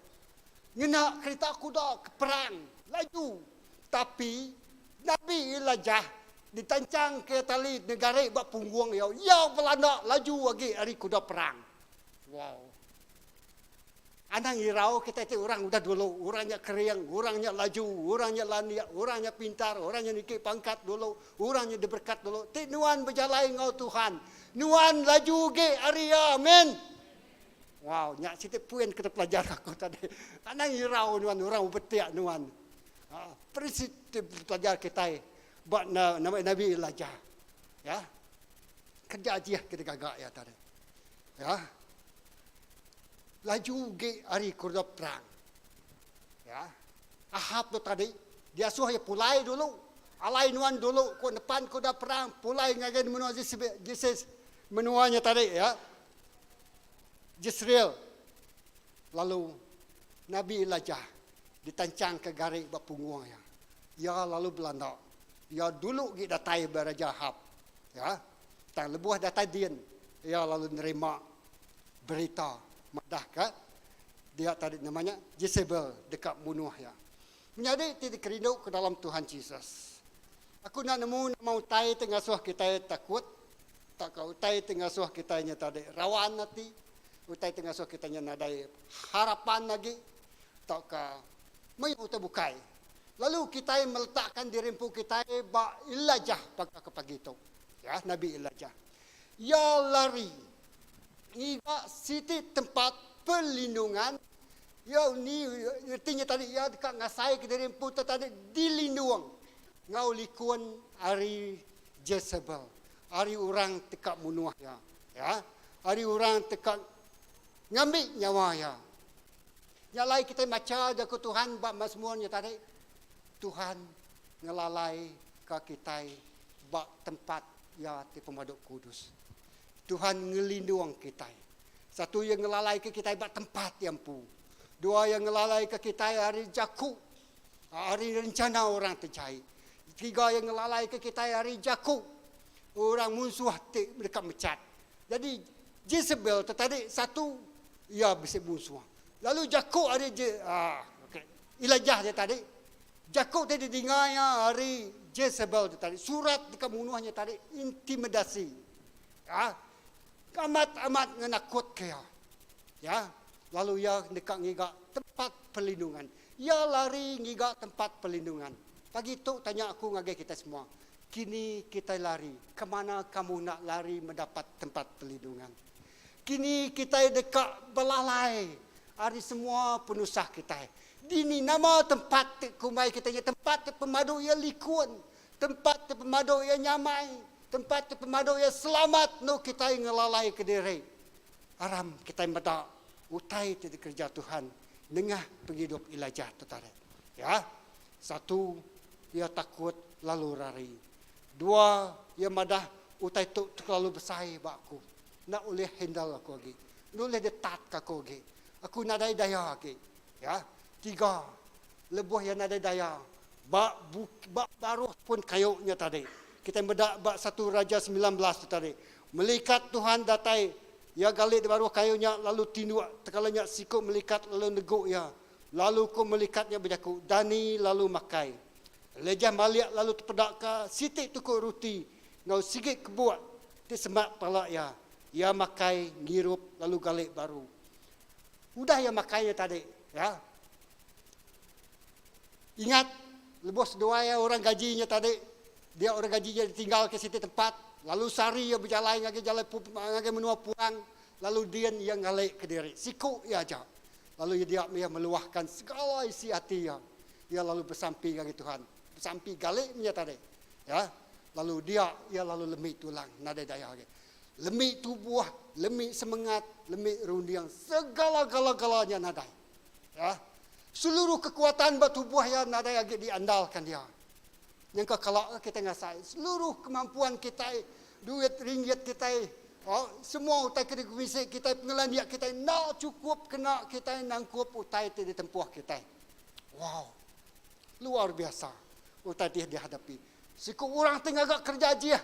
Ngena kereta kuda ke perang, laju. Tapi, Nabi Elijah ditanchangka tali negari ba punggung iya. Iya belanda laju agi ari kuda perang. Wow. Anang irau kitai ti orang udah dulu, orang nya kering, orang nya laju, orang nya landik, orang nya pintar, orang nya niki pangkat dulu, orang nya diberkat dulu. Ti nuan bejalai enggau Tuhan, nuan laju agi ari iya. Amen. Wow, nya siti poin ke dipelajar aku tadi. Anang irau nuan orang betik nuan. Prinsip ti pelajar kitai ba nama Nabi Elijah. Ya. Kerja ajih ke digaga iya tadi. Ya. Laju ge ari kuda perang. Ya. Ahab tu tadi diasuh iya pulai dulu. Alai nuan dulu ku nepan kuda perang pulai ngagai menua Jesus menua nya tadi ya. Jezreel. Lalu Nabi Elijah ditanchangka gari ba punggung iya. Iya lalu belanda. Iya dulu gi datai ba Raja Ahab. Ya. Tang lebuh datai din, iya lalu nerima berita madahka dia tadi nama nya Jesebel deka munuh iya. Menyadi ti dikerinduka dalam Tuhan Jesus. Aku enda nemu nama utai ti ngasuh kitai takut tauka utai ti ngasuh kitai nya tadi rawan ati, utai ti ngasuh kitai nya nadai harapan agi tauka mayuh utai bukai. Lalu kitai meletakka diri empu kitai ba Elijah baka ke pagi tu. Ya, Nabi Elijah. Iya lari ngiga siti tempat perlindungan. Iya ni reti nya tadi iya deka ngasaika diri empu tu tadi dilindung enggau likun ari Jesebel, ari orang ti ka munuh iya. Ya, ari orang ti ka ngambi nyawa iya. Nya alai kitai macha jaku Tuhan ba Mazmur nya tadi, Tuhan ngelalai ka kitai ba tempat Iya ti pemadu kudus. Tuhan ngelindung kitai. Satu Iya ngelalai ka kitai ba tempat Iya empu. Dua Iya ngelalai ka kitai ari jaku, ari rencana orang ti jai. Tiga Iya ngelalai ka kitai ari jaku orang munsuh ti deka mechat. Jadi Jezebel tu tadi satu iya bisi munsuh. Lalu jaku ari Je aaa okey Elijah nya tadi jaku ti didinga iya ari Jezebel tu tadi surat deka munuh nya tadi intimidasi aaa amat amat ngenakutka iya. Ya lalu iya deka ngiga tempat perlindungan. Iya lari ngiga tempat perlindungan. Pagi tu tanya aku ngagai kita semua. Kini kitai lari, ke mana kamu enda lari mendapat tempat perlindungan? Kini kitai deka belalai ari semua penusah kitai. Dini nama tempat ti kumbai kitai nya tempat ti pemadu iya likun, tempat ti pemadu iya nyamai, tempat ti pemadu iya selamat endur kitai ngelalai kediri. Aram kitai meda utai ti dikereja Tuhan nengah pengidup Elijah tu tadi. Ya. Satu, iya takut lalu rari. Dua, iya madah utai tu terlalu besai ba aku. Enda ulih handle aku agi. Enda ulih ditatka aku agi. Aku nadai daya agi. Ya. Tiga, lebuh iya nadai daya, ba ba baruh pun kayu nya tadi. Kitai meda ba Satu Raja 19 tu tadi. Melikat Tuhan datai, iya gali di baruh kayu nya lalu tinduk. Tekala nya siku melikat lalu negu iya. Lalu ku melikat nya bejaku, Dani lalu makai. Elijah malik lalu tepedaka siti tuku ruti enggau sigi kebuk ti semak pala iya. Iya makai, ngirup lalu gali baru. Udah iya makai nya tadi, ya. Ingat, lebuh seduai iya orang gaji nya tadi, dia orang gaji nya ditinggalka siti tempat, lalu sehari iya bejalai ngagai jalai ngagai menua puang, lalu din iya ngalika diri. Siku iya aja. Lalu iya dia meh iya meluahkan segala isi ati iya. Iya lalu besampi ngagai Tuhan. Besampi gali meh iya tadi. Ya. Lalu dia iya lalu lemi tulang nadai daya agi. Lemi tubuh, lemi semengat, lemi runding, segala-gala-gala nya nadai. Ya. Seluruh kekuatan ba tubuh iya nadai agi diandalkan iya. Nyangka kala ke kitai ngasai seluruh kemampuan kitai, duit ringgit kitai, semua utai ke dikemisi kitai, pengelandik kitai enda chukup kena kitai nangkup utai ti ditempuh kitai. Wow! Luar biasa utai ti dihadapi. Siku orang ti ngaga kereja ajih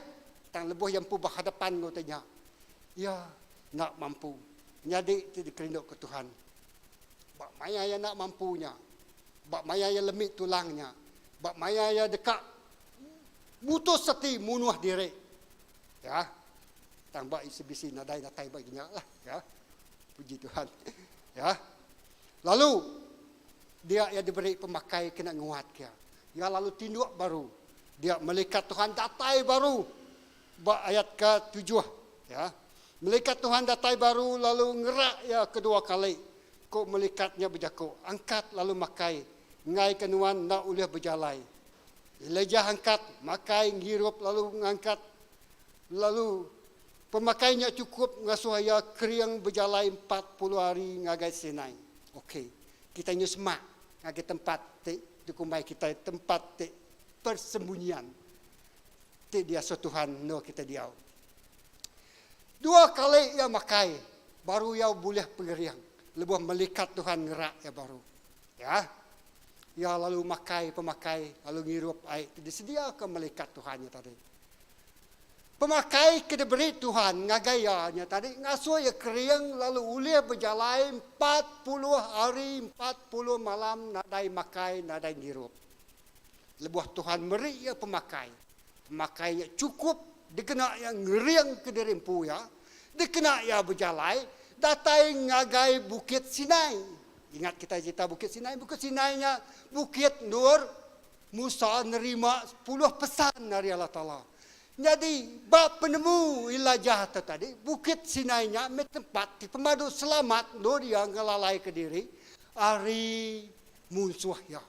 tang lebuh iya empu behadapan enggau utai nya, iya enda mampu nyadi ti dikerinduka Tuhan. Ba maya iya enda mampu nya, Ba maya iya lemi tulang nya. Ba maya iya deka mutus ati munuh diri. Ya. Tang ba isi bisi nadai datai ba nya lah. Ya. Puji Tuhan. Ya. Lalu dia iya diberi pemakai kena nguat ke iya. Iya lalu tinduk baru. Dia malaikat Tuhan datai baru ba ayat ke tujuh. Ya. Malaikat Tuhan datai baru lalu ngerak iya kedua kali. Ku melikat nya bejaku, Angkat lalu makai, enggaika nuan enda ulih bejalai. Elijah angkat, makai, ngirup lalu ngangkat lalu. Pemakai nya chukup ngasuh iya kering bejalai 40 hari ngagai Sinai. Okey, kitai nyu semak ngagai tempat ti dikumbai kitai tempat ti persembunyian ti diasuh Tuhan endur kitai diau. Dua kali iya makai baru iya bulih pengering lebuh melikat Tuhan ngerak iya baru. Ya. Iya lalu makai pemakai lalu ngirup ai ti disediaka melikat Tuhan nya tadi. Pemakai ke diberi Tuhan ngagai iya nya tadi ngasuh iya kering lalu ulih bejalai 40 hari 40 malam nadai makai nadai ngirup. Lebuh Tuhan meri iya pemakai, pemakai nya chukup dikena iya ngeringka diri empu iya, dikena iya bejalai datai ngagai Bukit Sinai. Ingat kitai cerita Bukit Sinai? Bukit Sinai nya bukit endur Musa nerima sepuluh pesan ari Allah Taala. Nyadi, ba penemu Elijah tu tadi, Bukit Sinai nya meh tempat ti pemadu selamat endur iya ngelalaika diri ari munsuh iya,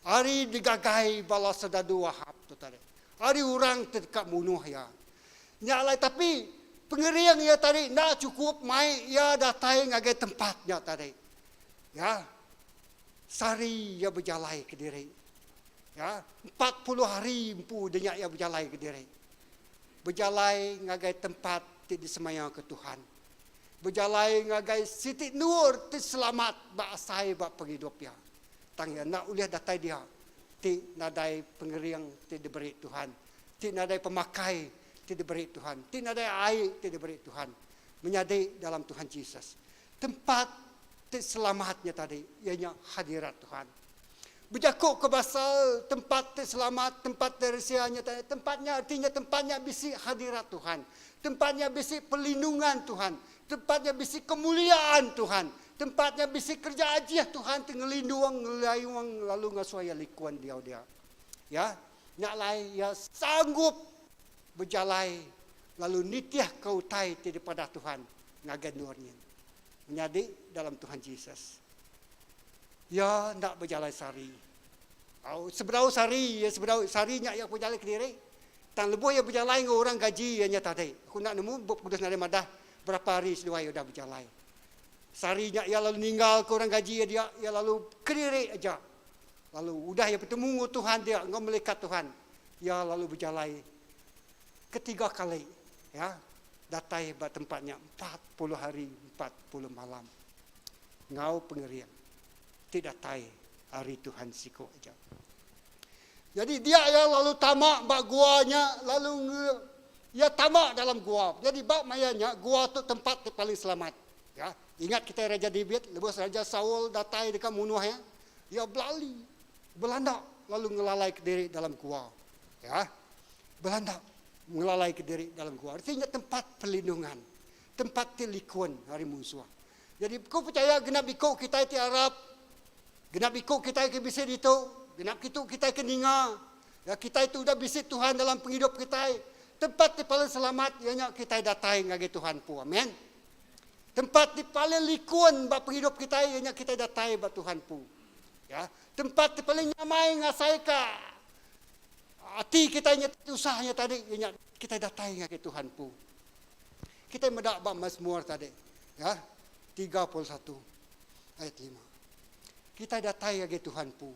ari digagai bala soldadu Ahab tu tadi, ari orang ti deka munuh iya. Nya alai tapi pengering iya tadi enda chukup mai iya datai ngagai tempat nya tadi. Ya. Sehari iya bejalai kediri. Ya, 40 hari empu udah nya iya bejalai kediri. Bejalai ngagai tempat ti disemayaka Tuhan. Bejalai ngagai siti endur ti selamat ba asai ba pengidup iya. Tang iya enda ulih datai dia ti nadai pengering ti diberi Tuhan, ti nadai pemakai ti diberi Tuhan, ti nadai ai ti diberi Tuhan. Menyadi dalam Tuhan Jesus. Tempat ti selamat nya tadi iya nya hadirat Tuhan. Bejaku ke pasal tempat ti selamat, tempat ti resia nya tadi, tempat nya arti nya tempat nya bisi hadirat Tuhan. Tempat nya bisi perlindungan Tuhan. Tempat nya bisi kemuliaan Tuhan. Tempat nya bisi kereja ajih Tuhan ti ngelindung, ngelayung lalu ngasuh iya likun diau dia. Ya, nya alai iya sanggup bejalai lalu nitihka utai ti dipadah Tuhan ngagai endur nyin. Menyadi dalam Tuhan Jesus. Iya enda bejalai sehari. Au sebedau sehari, iya sebedau sehari nya iya bejalai kediri. Tang lebuh iya bejalai enggau orang gaji iya nya tadi. Aku enda nemu Bup Kudus nadai madah berapa hari seduai iya udah bejalai. Sehari nya iya lalu ninggalka orang gaji iya dia, iya lalu kediri aja. Lalu udah iya betemu enggau Tuhan dia, enggau melikat Tuhan, iya lalu bejalai ketiga kali ya datai ba tempat nya 40 hari 40 malam enggau pengering ti datai ari Tuhan siku aja. Jadi dia iya lalu tama ba gua nya lalu nge iya tama dalam gua. Jadi ba maya nya gua tu tempat ti paling selamat. Ya, ingat kitai Raja David lebuh Raja Saul datai deka munuh iya, iya belali belanda lalu ngelalai kediri dalam gua. Ya. Belanda ngelalai kediri dalam gua. Arti nya tempat perlindungan, tempat ti likun ari munsuh. Jadi ku percaya genap iku kitai ti arap, genap iku kitai ke bisi ditu, genap kitu kitai ke ninga, ya kitai tu udah bisi Tuhan dalam pengidup kitai. Tempat ti paling selamat iya nya kitai datai ngagai Tuhan empu. Amen. Tempat ti paling likun ba pengidup kitai iya nya kitai datai ba Tuhan empu. Ya, tempat ti paling nyamai ngasaika Ati kitai nya tusah nya tadi iya nya kitai datai ngagai Tuhan empu. Kitai meda ba Mazmur tadi ya 31 ayat 5. Kitai datai ngagai Tuhan empu.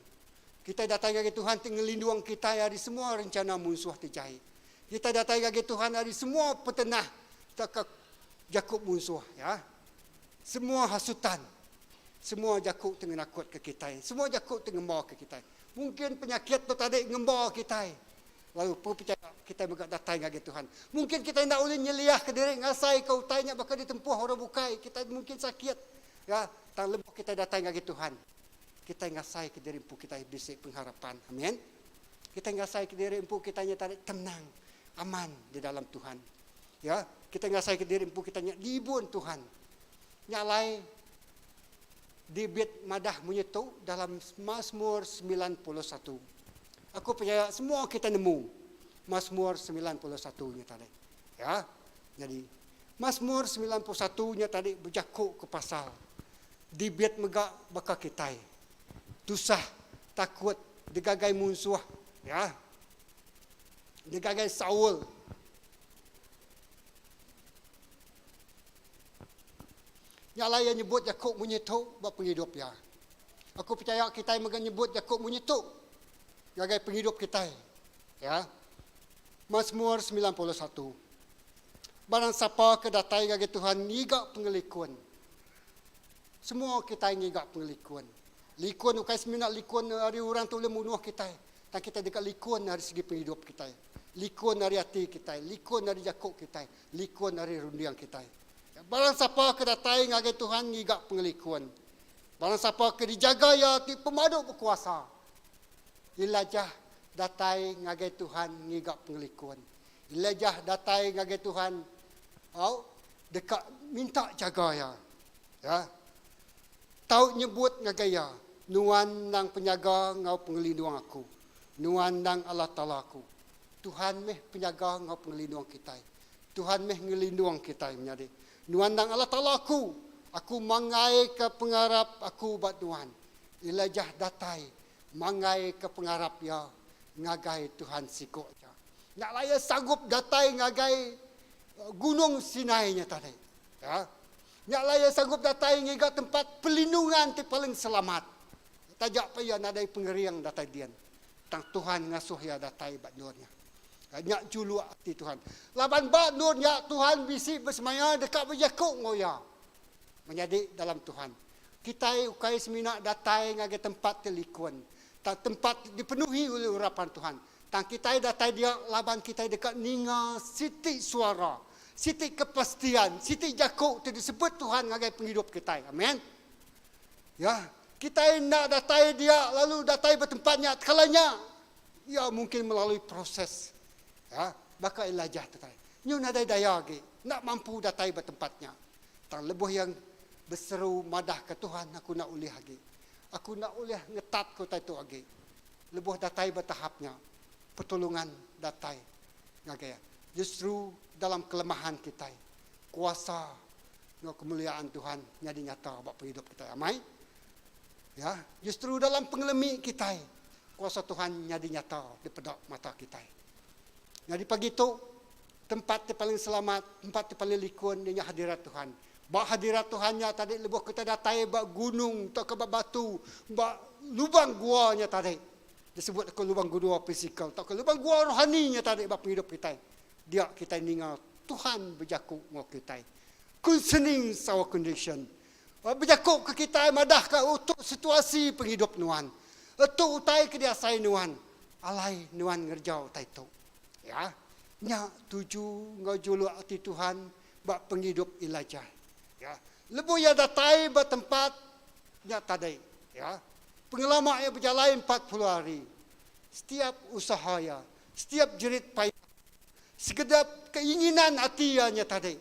Kitai datai ngagai Tuhan ti ngelindung kitai ari semua rencana munsuh ti jai. Kitai datai ngagai Tuhan ari semua petenah tauka jaku munsuh ya. Semua hasutan, semua jaku ti ngenakutka kitai, semua jaku ti ngembaka kitai. Mungkin penyakit tu tadi ngemba kitai. Lalu perlu pechaya kitai mega datai ngagai Tuhan. Mungkin kitai enda ulih nyeliahka diri ngasaika utai nya baka ditempuh orang bukai. Kitai mungkin sakit. Ya, tang lebuh kitai datai ngagai Tuhan, kitai ngasaika diri empu kitai bisi pengharapan. Amin. Kitai ngasaika diri empu kitai nya tadi tenang, aman di dalam Tuhan. Ya, kitai ngasaika diri empu kitai nya diibun Tuhan. Nya alai David madah munyi tu dalam Masmur 91. Aku pechaya semua kita nemu Masmur 91 nya tadi. Ya. Jadi Masmur 91 nya tadi bejaku ke pasal David mega baka kitai. Tusah, takut digagai munsuh, ya. Digagai Saul. Nya alai iya nyebut jaku munyi tu ba pengidup iya. Aku pechaya kitai mega nyebut jaku munyi tu ngagai pengidup kitai. Ya. Masmur 91. Barang sapa ke datai ngagai Tuhan ngiga pengelikun. Semua kitai ngiga pengelikun. Likun ukai semina likun ari orang ti ulih munuh kitai, tang kitai deka likun ari segi pengidup kitai, likun ari ati kitai, likun ari jaku kitai, likun ari runding kitai. Barang sapa ke datai ngagai Tuhan ngiga pengelikun. Barang sapa ke dijaga Iya ti pemadu bekuasa. Elijah datai ngagai Tuhan ngiga pengelikun. Elijah datai ngagai Tuhan au deka minta jaga iya. Ya. Tau nyebut ngagai iya, Nuan endang penyaga enggau pengelindung aku. Nuan endang Allah Taala aku. Tuhan meh penyaga enggau pengelindung kitai. Tuhan meh ngelindung kitai menyadi. Nuan endang Allah Taala aku. Aku manggaika pengarap aku ba Nuan. Elijah datai manggaika pengarap iya ngagai Tuhan siku aja. Nya alai iya sanggup datai ngagai Gunung Sinai nya tadi. Ya. Nya alai iya sanggup datai ngiga tempat pelindungan ti paling selamat. Taja pa iya nadai pengering datai din, tang Tuhan ngasuh iya datai ba endur nya. Nya juluk ati Tuhan. Laban ba endur nya Tuhan bisi besemaya deka bejaku enggau iya. Menyadi dalam Tuhan, kitai ukai semina datai ngagai tempat ti likun, tang tempat ti dipenuhi ulih urapan Tuhan. Tang kitai datai dia laban kitai deka ninga siti suara, siti kepastian, siti jaku ti disebut Tuhan ngagai pengidup kitai. Amen. Ya, kitai enda datai dia lalu datai ba tempat nya tekala nya. Ya mungkin melalui proses. Ya, baka Elijah tu tadi. Nyu nadai daya agi, enda mampu datai ba tempat nya. Tang lebuh iya beseru madahka Tuhan aku enda ulih agi. Aku enda ulih ngetatka utai tu agi. Lebuh datai ba tahap nya, pertulungan datai ngagai iya. Justru dalam kelemahan kitai, kuasa enggau kemuliaan Tuhan nyadi nyata ba pengidup kitai. Amai? Ya, justru dalam pengelemi kitai, kuasa Tuhan nyadi nyata dipeda mata kitai. Nyadi pagi tu, tempat ti paling selamat, tempat ti paling likun iya nya hadirat Tuhan. Ba hadirat Tuhan nya tadi lebuh kitai datai ba gunung tauka ba batu, ba lubang gua nya tadi, disebut aku lubang gua fizikal tauka lubang gua rohani nya tadi ba pengidup kitai, dia kitai ninga Tuhan bejaku enggau kitai concerning our condition. Bejaku ke kitai madahka utu situasi pengidup nuan. Tu utai ke diasai nuan, alai nuan ngereja utai tu. Ya, nya tuju enggau juluk ati Tuhan ba pengidup Elijah. Ya. Lebuh iya datai ba tempat nya tadi, ya, pengelama iya bejalai 40 hari, setiap usaha iya, setiap jerit payah, sekedap keinginan ati iya nya tadi,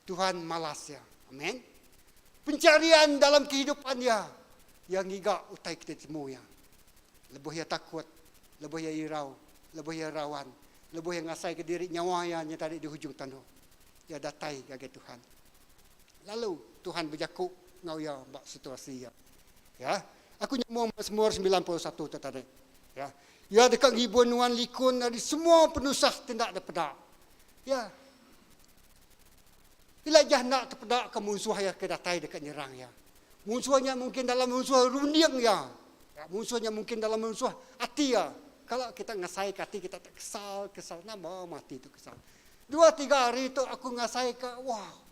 Tuhan malas iya. Amen. Pencarian dalam kehidupan iya, iya ngiga utai ke ditemu iya. Lebuh iya takut, lebuh iya irau, lebuh iya rawan, lebuh iya ngasaika diri nyawa iya nya tadi di hujung tanduk, iya datai ngagai Tuhan. Lalu Tuhan bejaku enggau iya ba situasi iya. Ya, aku nyambung Masmur 91 tu tadi. Ya, iya deka ngibun nuan likun ari semua penusah ti enda dipeda. Ya. Elijah enda tepeda ke munsuh iya ke datai deka nyerang iya. Munsuh nya mungkin dalam munsuh runding iya. Ya, munsuh nya mungkin dalam munsuh ati iya. Kala kita ngasaika ati kita tak kesal, kesal nama mati tu kesal. Dua tiga hari tu aku ngasaika wah.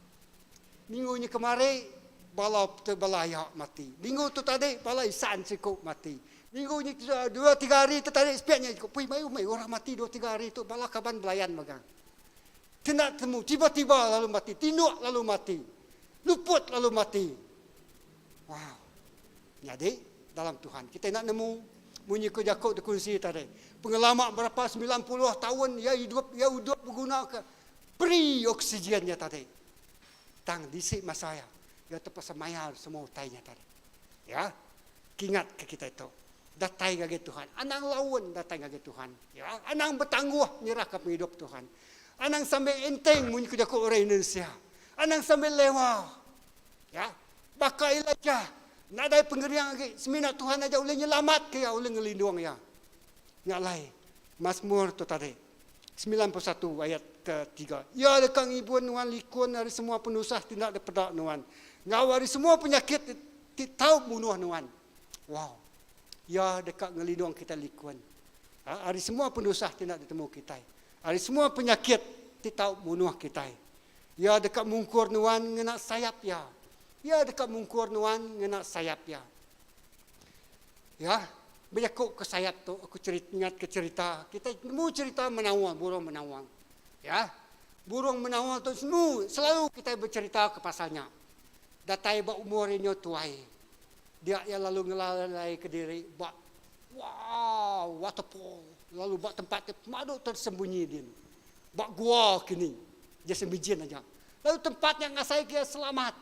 Minggu nya kemari bala bala aya mati. Minggu tu tadi bala isan siku mati. Minggu nya dua tiga hari tu tadi sepiak nya siku. Pui mayuh meh orang mati dua tiga hari tu bala kaban belayan mega. Kena temu tiba-tiba lalu mati, tinduk lalu mati. Luput lalu mati. Wow. Nyadi dalam Tuhan kita enda nemu munyi ku jaku dikunsi tadi. Pengelama berapa 90 taun iya idup iya udup begunaka pre oksigen nya tadi. Tang bisi masa iya iya terpaksa mayar semua utai nya tadi. Ya. Kingat ke kitai tu. Datai ngagai Tuhan. Anang laun datai ngagai Tuhan. Ya. Anang betangguh nyerahka pengidup Tuhan. Anang sambil enteng munyi ku jaku orang Indonesia. Anang sambil lewa. Ya. Baka Elijah, nadai pengering agi, semina Tuhan aja ulih nyelamatka iya, ulih ngelindung iya. Nya alai, Masmur tu tadi, 91 ayat ketiga, Iya deka ngibun nuan likun ari semua penusah ti enda dipeda nuan. Enggau ari semua penyakit ti tau munuh nuan. Wow. Iya deka ngelindung kitai likun ari semua penusah ti enda ditemu kitai. Ari semua penyakit ti tau munuh kitai. Iya deka mungkur nuan ngena sayap Iya. Iya deka mungkur nuan ngena sayap Iya. Ya, bejaku ke sayap tu aku cerita ingat ke cerita kitai nemu cerita menawa burung menawa. Ya. Burung menawa tu semu selalu kitai becerita ke pasal nya. Datai ba umur iya nyau tuai. Dia iya lalu ngelalai kediri ba wow waterfall lalu ba tempat ti pemadu tersembunyi din. Ba gua kini. Just imagine aja. Lalu tempat nya ngasai ke iya selamat.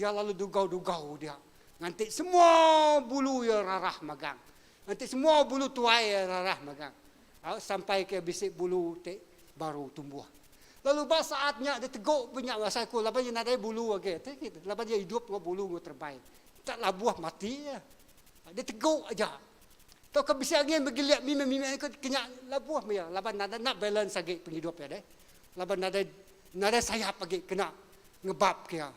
Iya lalu dugau-dugau dia. Nganti semua bulu iya rarah magang. Nganti semua bulu tuai iya rarah magang. Au sampai ke bisi bulu ti baru tumbuh. Lalu ba saat nya dia teguk pun nya asai ku laban iya nadai bulu agi. Laban iya idup enggau bulu enggau terebai. Tak labuh mati iya. Dia teguk aja. Tauka bisi angin begilik mimit-mimit ke nya labuh meh iya laban nadai enda balance agi pengidup iya deh. Laban nadai nadai sayap agi kena ngebap ke iya.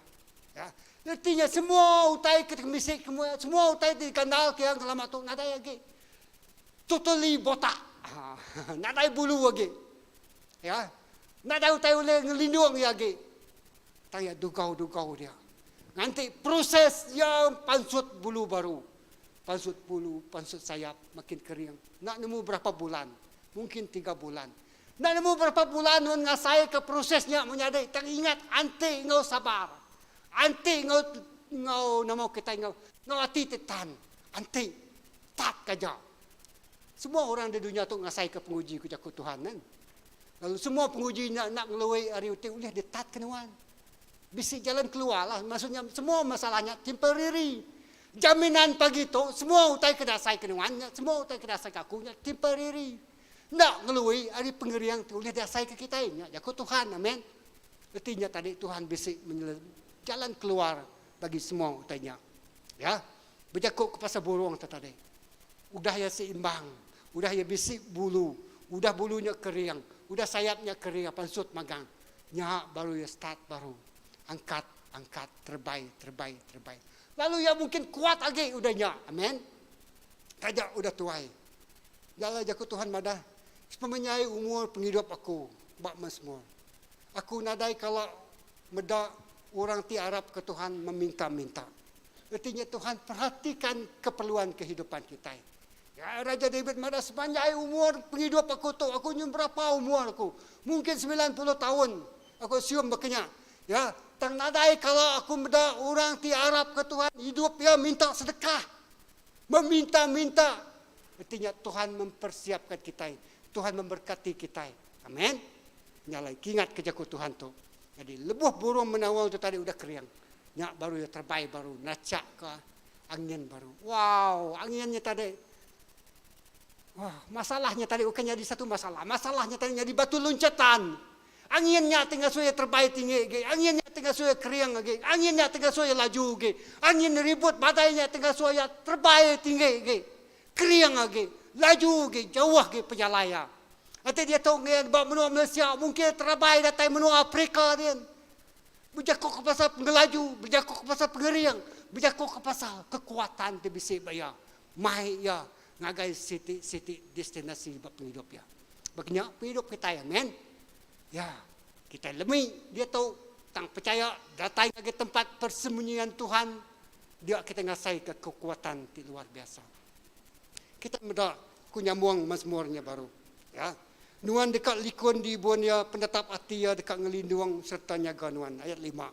Ya. Reti nya semua utai ke bisi semua utai ti dikandal ke iya ngelama tu nadai agi. Totally botak. Ha, nadai bulu agi. Ya. Nadai utai ulih ngelindung iya agi. Tang iya dugau-dugau dia. Nganti proses iya pansut bulu baru. Pansut bulu, pansut sayap, makin kering. Enda nemu berapa bulan. Mungkin tiga bulan. Enda nemu berapa bulan nuan ngasaika proses nya menyadi tang ingat anti enggau sabar. Anti enggau enggau nama kitai enggau enggau ati ti tan. Anti tat ka aja. Semua orang di dunya tu ngasaika penguji ku jaku Tuhan kan. Lalu semua penguji nya enda ngelui ari utai ulih ditatka nuan. Bisi jalan keluar lah maksudnya semua masalah nya temporary. Jaminan pagi tu semua utai ke dasai ke nuan nya semua utai ke dasai ke aku nya temporary. Enda ngelui ari pengering ti ulih diasaika kitai nya jaku Tuhan. Amen. Reti nya tadi Tuhan bisi jalan keluar bagi semua utai nya. Ya. Bejaku ke pasal burung tu tadi. Udah iya seimbang, udah iya bisi bulu, udah bulu nya kering, udah sayap nya kering pansut magang. Nya baru iya start baru. Angkat, angkat, terebai, terebai, terebai. Lalu iya mungkin kuat agi udah nya. Amen. Taja udah tuai. Nya alai jaku Tuhan madah, Sepemenyai umur pengidup aku ba Mesmur, aku nadai kala meda orang ti arapka Tuhan meminta-minta. Reti nya Tuhan perhatikan keperluan kehidupan kitai. Ya, Raja David madah sepanjai umur pengidup aku tu, aku nyu berapa umur aku? Mungkin 90 taun aku sium baka nya. Ya, tang nadai kala aku meda orang ti arapka Tuhan idup iya minta sedekah. Meminta-minta reti nya Tuhan mempersiapkan kitai, Tuhan memberkati kitai. Amen. Nya alai kingat ke jaku Tuhan tu. Jadi lebuh burung menaul tu tadi udah kering, nya baru iya terebai baru nachak ke angin baru. Wow, angin nya tadi. Wah, masalah nya tadi bukan nyadi satu masalah. Masalah nya tadi nyadi batu loncatan. Angin nya ti ngasuh iya terebai tinggi agi. Angin nya ti ngasuh iya kering agi. Angin nya ti ngasuh iya laju agi. Angin ribut badai nya ti ngasuh iya terebai tinggi agi, kering agi, laju agi, jauh agi pejalai iya. Enti diatu ngin ba menua Malaysia mungkin terebai datai menua Afrika din. Bejaku ke pasal pengelaju, bejaku ke pasal pengering, bejaku ke pasal kekuatan ti bisi ba iya. Mai iya ngagai siti-siti destinasi ba pengidup iya. Baka nya pengidup kitai, amen. Ya, kitai lemi diatu tang pechaya datai ngagai tempat persembunyian Tuhan, dia kitai ngasaika kekuatan ti luar biasa. Kitai meda ku nyambung mazmur nya baru. Ya. Nuan deka likun di ibun iya, penetap ati iya deka ngelindung sereta nyaga nuan. Ayat lima.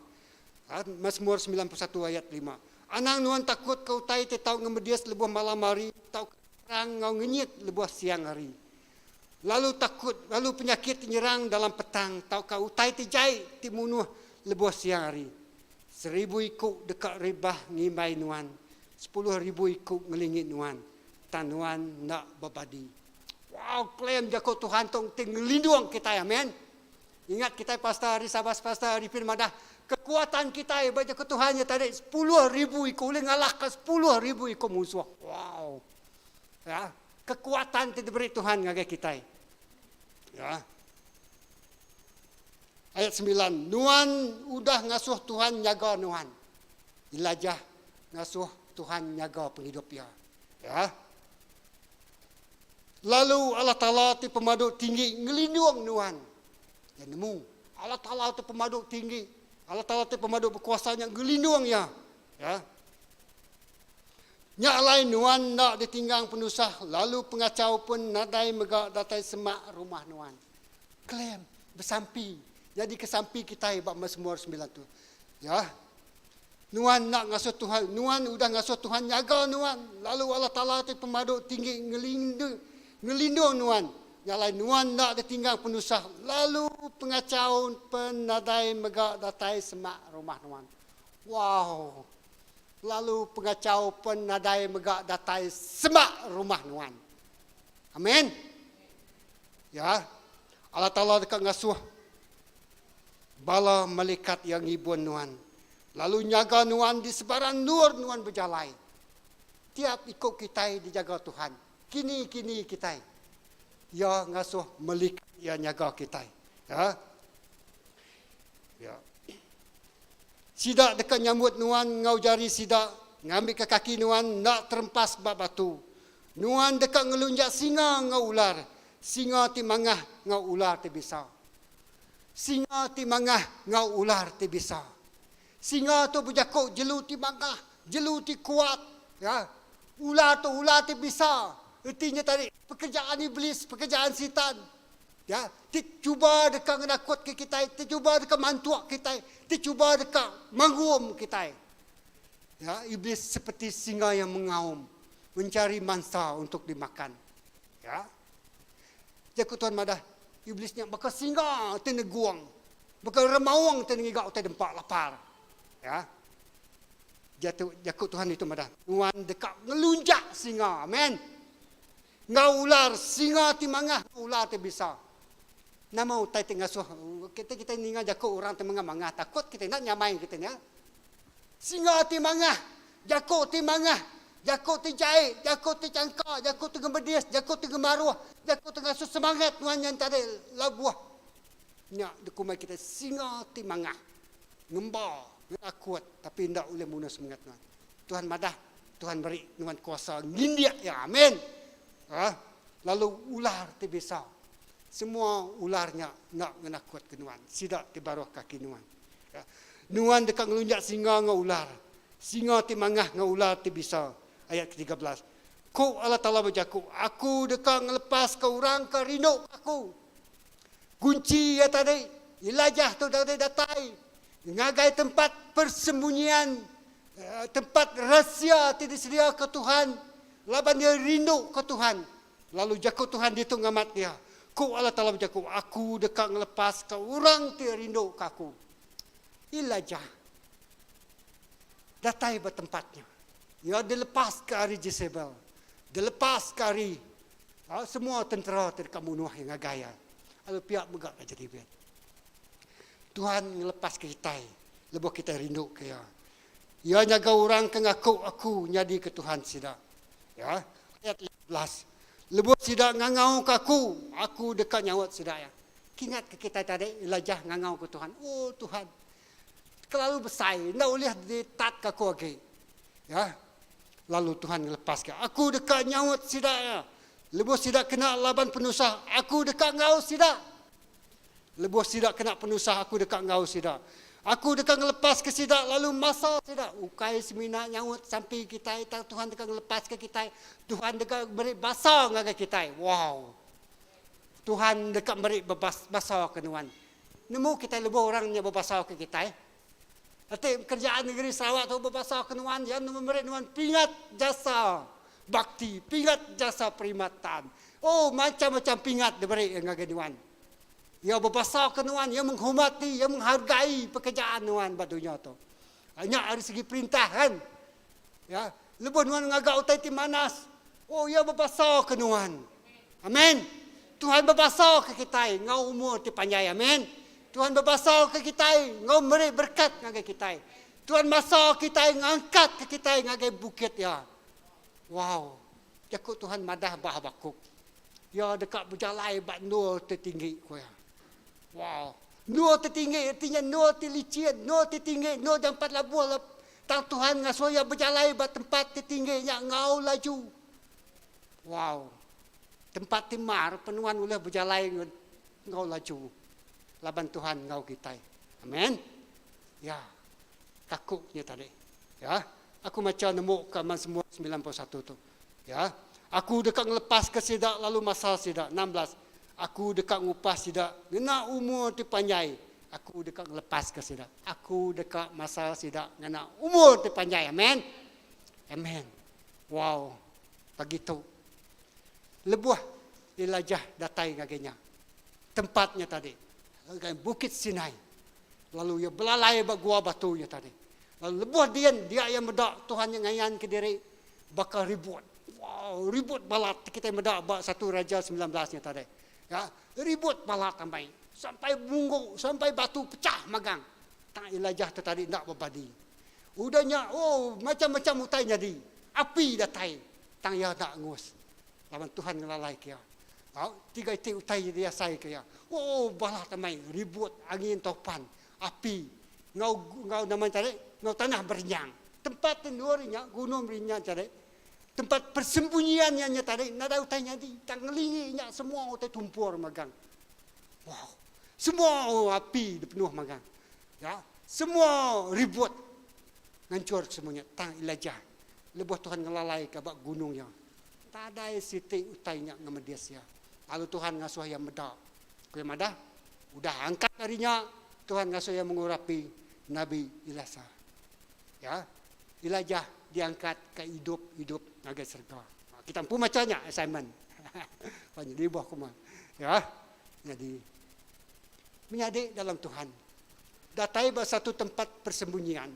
Mazmur 91 ayat lima. Anang nuan takut ke utai ti tau ngemedis lebuh malam hari tauka terang enggau ngenyit lebuh siang hari. Lalu takut lalu penyakit ti nyerang dalam petang tauka utai ti jai ti munuh lebuh siang hari. Seribu iku deka ribah ngimbai nuan, 10,000 iku ngelingi nuan, tang nuan enda bebadi. Wow, klaim jaku Tuhan tu ti ngelindung kitai. Amen. Ingat kitai pastor ari Sabah pastor Arifin madah kekuatan kitai ba jaku Tuhan nya tadi 10,000 iku ulih ngalahka 10,000 iku munsuh. Wow. Ya, kekuatan ti diberi Tuhan ngagai kitai. Ya. Ayat 9, nuan udah ngasuh Tuhan nyaga nuan. Elijah ngasuh Tuhan nyaga pengidup iya. Ya. Lalu Allah Taala ti pemadu tinggi ngelindung nuan. Iya nemu Allah Taala ti pemadu tinggi, Allah Taala ti pemadu bekuasa nya ngelindung iya. Ya. Nya alai nuan enda ditinggang penusah lalu pengachau pun nadai mega datai semak rumah nuan. Claim, besampi nyadika sampi kitai ba Masmur semilan tu. Ya. Nuan enda ngasuh Tuhan, nuan udah ngasuh Tuhan nyaga nuan, lalu Allah Taala ti pemadu tinggi ngelindung ngelindung nuan. Nya alai nuan enda ditinggang penusah lalu pengachau pen nadai mega datai semak rumah nuan. Wow! Lalu pengachau pen nadai mega datai semak rumah nuan. Amen. Ya. Allah Taala deka ngasuh Bala melikat iya ngibun nuan, lalu nyaga nuan di sebarang endur nuan bejalai. Tiap iku kitai dijaga Tuhan. Kini-kini kitai. Iya ngasuh melikat iya nyaga kitai. Ya. Ya. Sida deka nyambut nuan enggau jari sida, ngambika kaki nuan enda terempas ba batu. Nuan deka ngelunjak singa enggau ular, singa ti mangah enggau ular ti bisa. Singa ti mangah enggau ular ti bisa. Singa tu bejaku jelu ti mangah, jelu ti kuat. Ya. Ular tu ular ti bisa. Reti nya tadi pekerjaan iblis, pekerjaan sitan. Ya, ti cuba deka ngenakutka kitai, ti cuba deka mantuk kitai, ti cuba deka mangum kitai. Ya, iblis seperti singa yang mengaum, mencari mangsa untuk dimakan. Ya. Jaku Tuhan madah, Iblis nya baka singa ti negung, baka remaung ti ngiga utai dempa lapar. Ya. Jatu, jaku Tuhan ditu madah, nuan deka ngelunjak singa. Amen. Enggau ular, singa ti mangah enggau ular ti bisa. Nama utai ti ngasuh kita kita ninga jaku orang ti mangah-mangah takut kita enda nyamai kita nya. Singa ti mangah, jaku ti mangah, jaku ti jai, jaku ti changka, jaku ti ngemedis, jaku ti ngemaruh, jaku ti ngasuh semangat nuan nya enti labuh. Nya dikumbai kitai singa ti mangah, ngemba, ngenakut tapi enda ulih munuh semangat nuan. Tuhan madah, Tuhan meri nuan kuasa ngindik iya. Amen. Ha? Lalu ular ti bisa. Semua ular nya enda ngenakutka nuan, sida ti baruh kaki nuan. Nuan deka ngelunjak singa enggau ular, singa ti mangah enggau ular ti bisa. Ayat ketiga belas. Ku Allah Taala bejaku, Aku deka ngelepaska orang ke rindu ke Aku. Kunchi iya tadi, Elijah tu tadi datai ngagai tempat persembunyian, tempat rahsia ti disediaka Tuhan laban iya rindu ke Tuhan. Lalu jaku Tuhan ditu ngamat iya. Ku Allah Taala bejaku, Aku deka ngelepaska orang ti rinduka Aku. Elijah datai ba tempat nya. Iya dilepaska ari Jesebel, dilepaska ari semua tentera ti deka munuh iya ngagai iya. Lalu pia mega Raja David. Tuhan ngelepaska kitai lebuh kitai rinduka Iya. Iya nyaga orang ke ngaku Aku nyadika Tuhan sida. Ya. Ayat 15. Lebuh sida ngangauka aku, aku deka nyaut sida iya. Kingatka kitai tadi Elijah ngangauka Tuhan. Oh Tuhan, kelalu besai, enda ulih ditatka aku agi. Ya. Lalu Tuhan ngelepaska. Aku deka nyaut sida iya. Lebuh sida kena laban penusah, aku deka enggau sida. Lebuh sida kena penusah, aku deka enggau sida. Aku deka ngelepaska sida lalu masa sida. Ukai semina nyaut sampi kitai, tang Tuhan deka ngelepaska kitai. Tuhan deka meri basa ngagai kitai. Wow! Tuhan deka meri basa ke nuan. Nemu kitai lebuh orang nya bebasa ke kitai? Enti kerajaan negeri Sarawak tu bebasa ke nuan, iya nemu meri nuan pingat jasa bakti, pingat jasa perkhidmatan. Oh, macam-macam pingat diberi ngagai nuan. Iya bebasa ke nuan, iya menghormati, iya menghargai pekerjaan nuan ba dunya tu. Nya ari segi perintah kan. Ya, lebuh nuan ngaga utai ti manas, oh iya bebasa ke nuan. Amen. Tuhan bebasa ke kitai enggau umur ti panjai. Amen. Tuhan bebasa ke kitai enggau meri berkat ngagai kitai. Tuhan masa kitai ngangkat ke kitai ngagai bukit iya. Wow. Jaku Tuhan madah ba Habakuk. Iya deka bejalai ba endur ti tinggi, ku iya. Wow! Endur ti tinggi reti nya endur ti licin, endur ti tinggi, endur jampat labuh. Tang Tuhan ngasuh iya bejalai ba tempat ti tinggi nya enggau laju. Wow. Tempat ti mar penuan ulih bejalai enggau laju laban Tuhan enggau kitai. Amen. Ya. Taku nya tadi. Ya. Aku macha nemu ka Mazmur 91 tu. Ya. Aku deka ngelepaska sida lalu masal sida. 16. Aku deka ngupah sida ngena umur ti panjai. Aku deka ngelepaska sida. Aku deka masal sida ngena umur ti panjai. Amen. Amen. Wow. Pagi tu. Lebuh Elijah datai ngagai nya. Tempat nya tadi. Ngagai Bukit Sinai. Lalu iya belalai ba gua batu nya tadi. Lalu lebuh din, dia iya meda Tuhan nya ngayanka diri baka ribut. Wow, ribut balat ti kitai meda ba Satu Raja 19 nya tadi. Ya, ribut balat amai sampai munggu, sampai batu pechah magang. Tang Elijah tu tadi enda bebadi. Udah nya, oh, macham-macham utai nyadi. Api datai, tang iya enda angus. Laban Tuhan ngelalaika iya. Au, tiga iti utai diasaika iya. Oh, balat amai ribut, angin topan, api enggau enggau nama tadi enggau tanah berenyang. Tempat ti endur nya gunung berenyang tadi tempat persembunyian iya nya tadi nadai utai nyadi tang ngelingi nya semua utai tumpur magang. Wow. Semua api dipenuh magang. Ya, semua ribut nganchur semua nya tang Elijah lebuh Tuhan ngelalaika ba gunung nya tadai siti utai nya ngemedis iya. Lalu Tuhan ngasuh iya meda. Ku iya madah, Udah angkat ari nya, Tuhan ngasuh iya mengurapi Nabi Elisa. Ya, Elijah diangkat ke idup-idup ngagai serega. Kita empu macha nya assignment. Ba nyadi buah kuma. Ya, nyadi menyadi dalam Tuhan. Datai ba satu tempat persembunyian,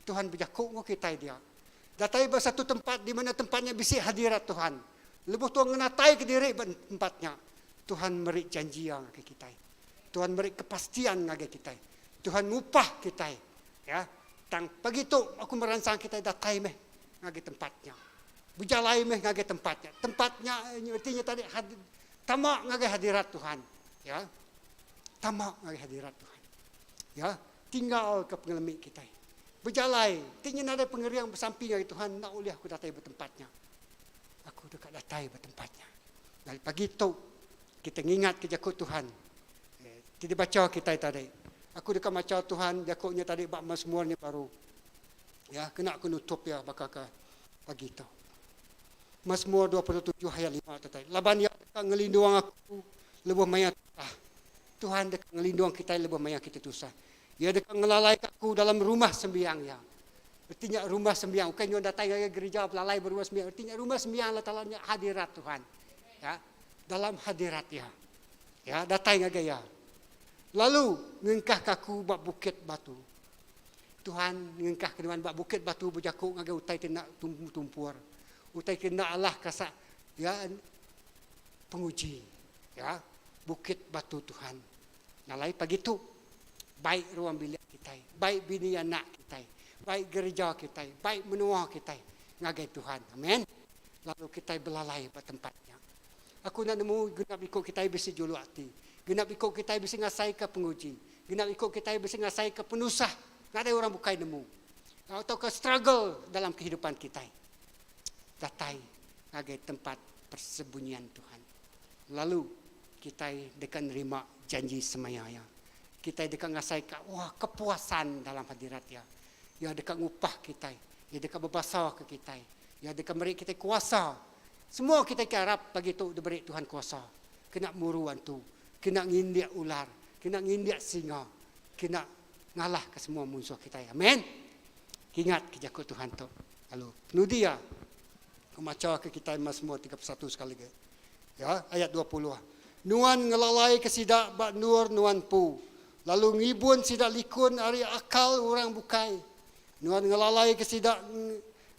Tuhan bejaku enggau kitai dia. Datai ba satu tempat di mana tempat nya bisi hadirat Tuhan. Lebuh Tuhan ngenataika diri ba tempat nya, Tuhan meri janji iya ngagai kitai. Tuhan meri kepastian ngagai kitai. Tuhan ngupah kitai. Ya. Tang pagi tu aku meransang kitai datai meh ngagai tempat nya. Bejalai meh ngagai tempat nya. Tempat nya reti nya tadi tama ngagai hadirat Tuhan. Ya. Tama ngagai hadirat Tuhan. Ya. Tinggal ke pengelemi kitai. Bejalai ti nya nadai pengering besampi ngagai Tuhan enda ulih aku datai ba tempat nya. Aku deka datai ba tempat nya. Lalu pagi tu kita ngingatka jaku Tuhan ti dibacha kitai tadi. Aku deka macha Tuhan jaku nya tadi ba Mazmur nya baru. Ya, kena aku nutup iya baka ke pagi tu. Mazmur 27 ayat 5 tu tadi. Laban iya deka ngelindung aku lebuh maya tusah. Tuhan deka ngelindung kitai lebuh maya kita tusah. Iya deka ngelalaika aku dalam rumah sembiang iya. Reti nya rumah sembiang ukai nyuan datai ngagai gerija belalai ba rumah sembiang. Reti nya rumah sembiang Allah Taala nya hadirat Tuhan. Ya, dalam hadirat iya. Ya, datai ngagai iya. Lalu ngengkahka aku ba bukit batu. Tuhan ngengkahka nuan ba bukit batu bejaku ngagai utai ti enda tumpur. Utai ti enda alah kasa ya penguji. Ya, bukit batu Tuhan. Ngalai pagi tu, baik ruang bilik kitai, baik bini anak kitai, baik gerija kitai, baik menua kitai ngagai Tuhan. Amen. Lalu kitai belalai ba tempat nya. Aku enda nemu genap iku kitai bisi juluk ati. Genap iku kitai bisi ngasaika penguji. Genap iku kitai bisi ngasaika penusah nadai orang bukai nemu. Tauka struggle dalam kehidupan kitai. Datai ngagai tempat persembunyian Tuhan. Lalu kitai deka nerima janji semaya Iya. Kitai deka ngasaika wah kepuasan dalam hadirat Iya. Iya deka ngupah kitai. Iya deka bebasaka kitai. Iya deka meri kitai kuasa. Semua kitai ke arap pagi tu diberi Tuhan kuasa kena muru antu, kena ngindik ular, kena ngindik singa, kena ngalahka semua munsuh kitai. Amen. Kingatka jaku Tuhan tu. Lalu penudi iya, aku macha ke kitai Mazmur 31 sekali agi. Ya, ayat 20. Nuan ngelalaika sida ba endur nuan empu, lalu ngibun sida likun ari akal orang bukai. Nuan ngelalaika sida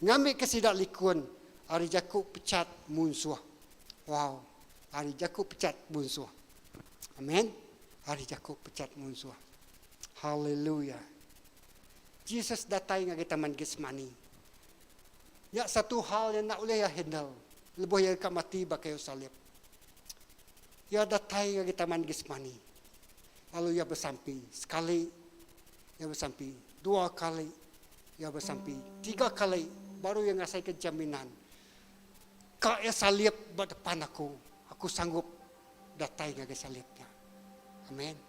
ngambika sida likun ari jaku pechat munsuh. Wow, ari jaku pechat munsuh. Amen. Ari jaku pechat munsuh. Hallelujah. Jesus datai ngagai Taman Getsemani. Nya satu hal yang enda ulih iya handle lebuh iya deka mati ba kayu salib. Iya datai ngagai Taman Getsemani lalu iya besampi sekali, iya besampi dua kali, Iya besampi tiga kali baru iya ngasaika jaminan. Ka iya salib ba depan aku, aku sanggup datai ngagai salib nya. Amen.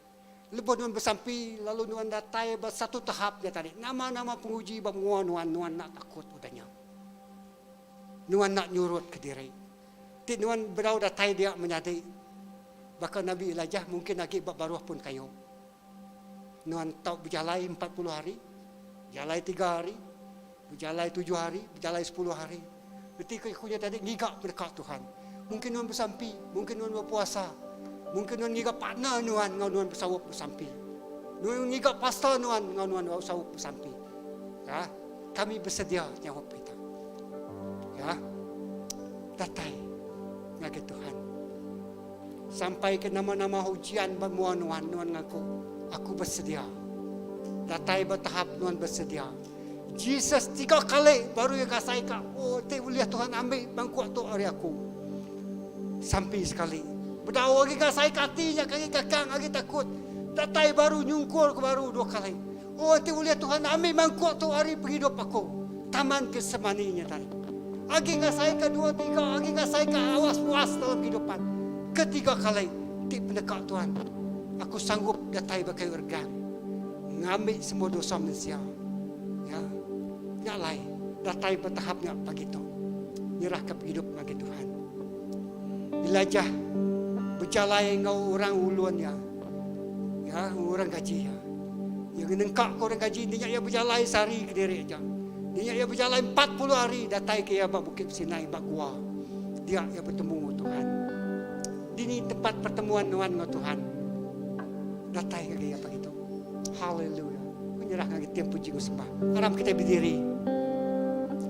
Lebuh nuan besampi lalu nuan datai ba satu tahap nya tadi, nama-nama penguji ba mua nuan, nuan enda takut udah nya. Nuan enda nyurutka diri. Ti nuan bedau datai dia menyadi baka Nabi Elijah mungkin agi ba baruh pun kayu. Nuan tau bejalai 40 hari, bejalai tiga hari, bejalai tujuh hari, bejalai sepuluh hari. Reti ke aku nya tadi ngiga peneka Tuhan. Mungkin nuan besampi, mungkin nuan bepuasa, mungkin nuan ngiga partner nuan enggau nuan besaup besampi. Nuan ngiga pastor nuan enggau nuan besaup besampi. Ya, kami bersedia nyaup kita. Ya. Datai ngagai Tuhan. Sampai ke nama-nama ujian ba mua nuan, nuan ngaku, Aku besedia. Datai ba tahap nuan besedia. Jesus tiga kali baru iya ngasaika, Oh, ti ulih Tuhan ambi mangkuk tu ari aku. Sampi sekali. Bedau agi ngasaika ati nya ke agi kakang, agi takut. Datai baru nyungkur ke baru dua kali. Oh, ti ulih Tuhan ambi mangkuk tu ari pengidup aku. Taman Getsemani nya tadi. Agi ngasaika dua tiga, agi ngasaika awas puas dalam kehidupan. Ketiga kali ti peneka Tuhan, aku sanggup datai ba kayu regang ngambi semua dosa mensia. Ya. Nya alai datai ba tahap nya pagi tu. Nyerahka pengidup ngagai Tuhan. Elijah bejalai enggau orang ulun iya. Ya, orang gaji iya. Iya ngenengka ke orang gaji nya iya bejalai sehari kediri aja. Dia iya bejalai 40 hari datai ke iya ba Bukit Sinai ba gua. Dia iya betemu enggau Tuhan. Dini tempat pertemuan nuan enggau Tuhan? Datai ngagai iya pagi tu. Haleluya. Ku nyerah ngagai tim puji enggau sembah. Aram kitai bediri.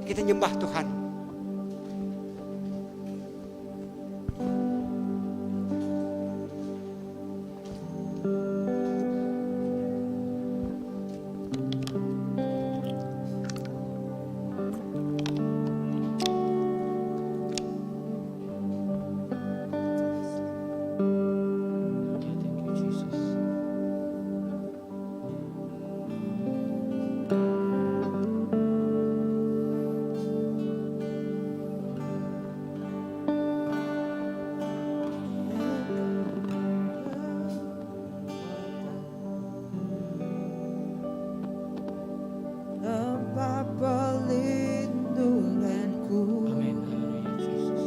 Kita nyembah Tuhan. Tempat perlindunganku. Amin. Haleluya Jesus.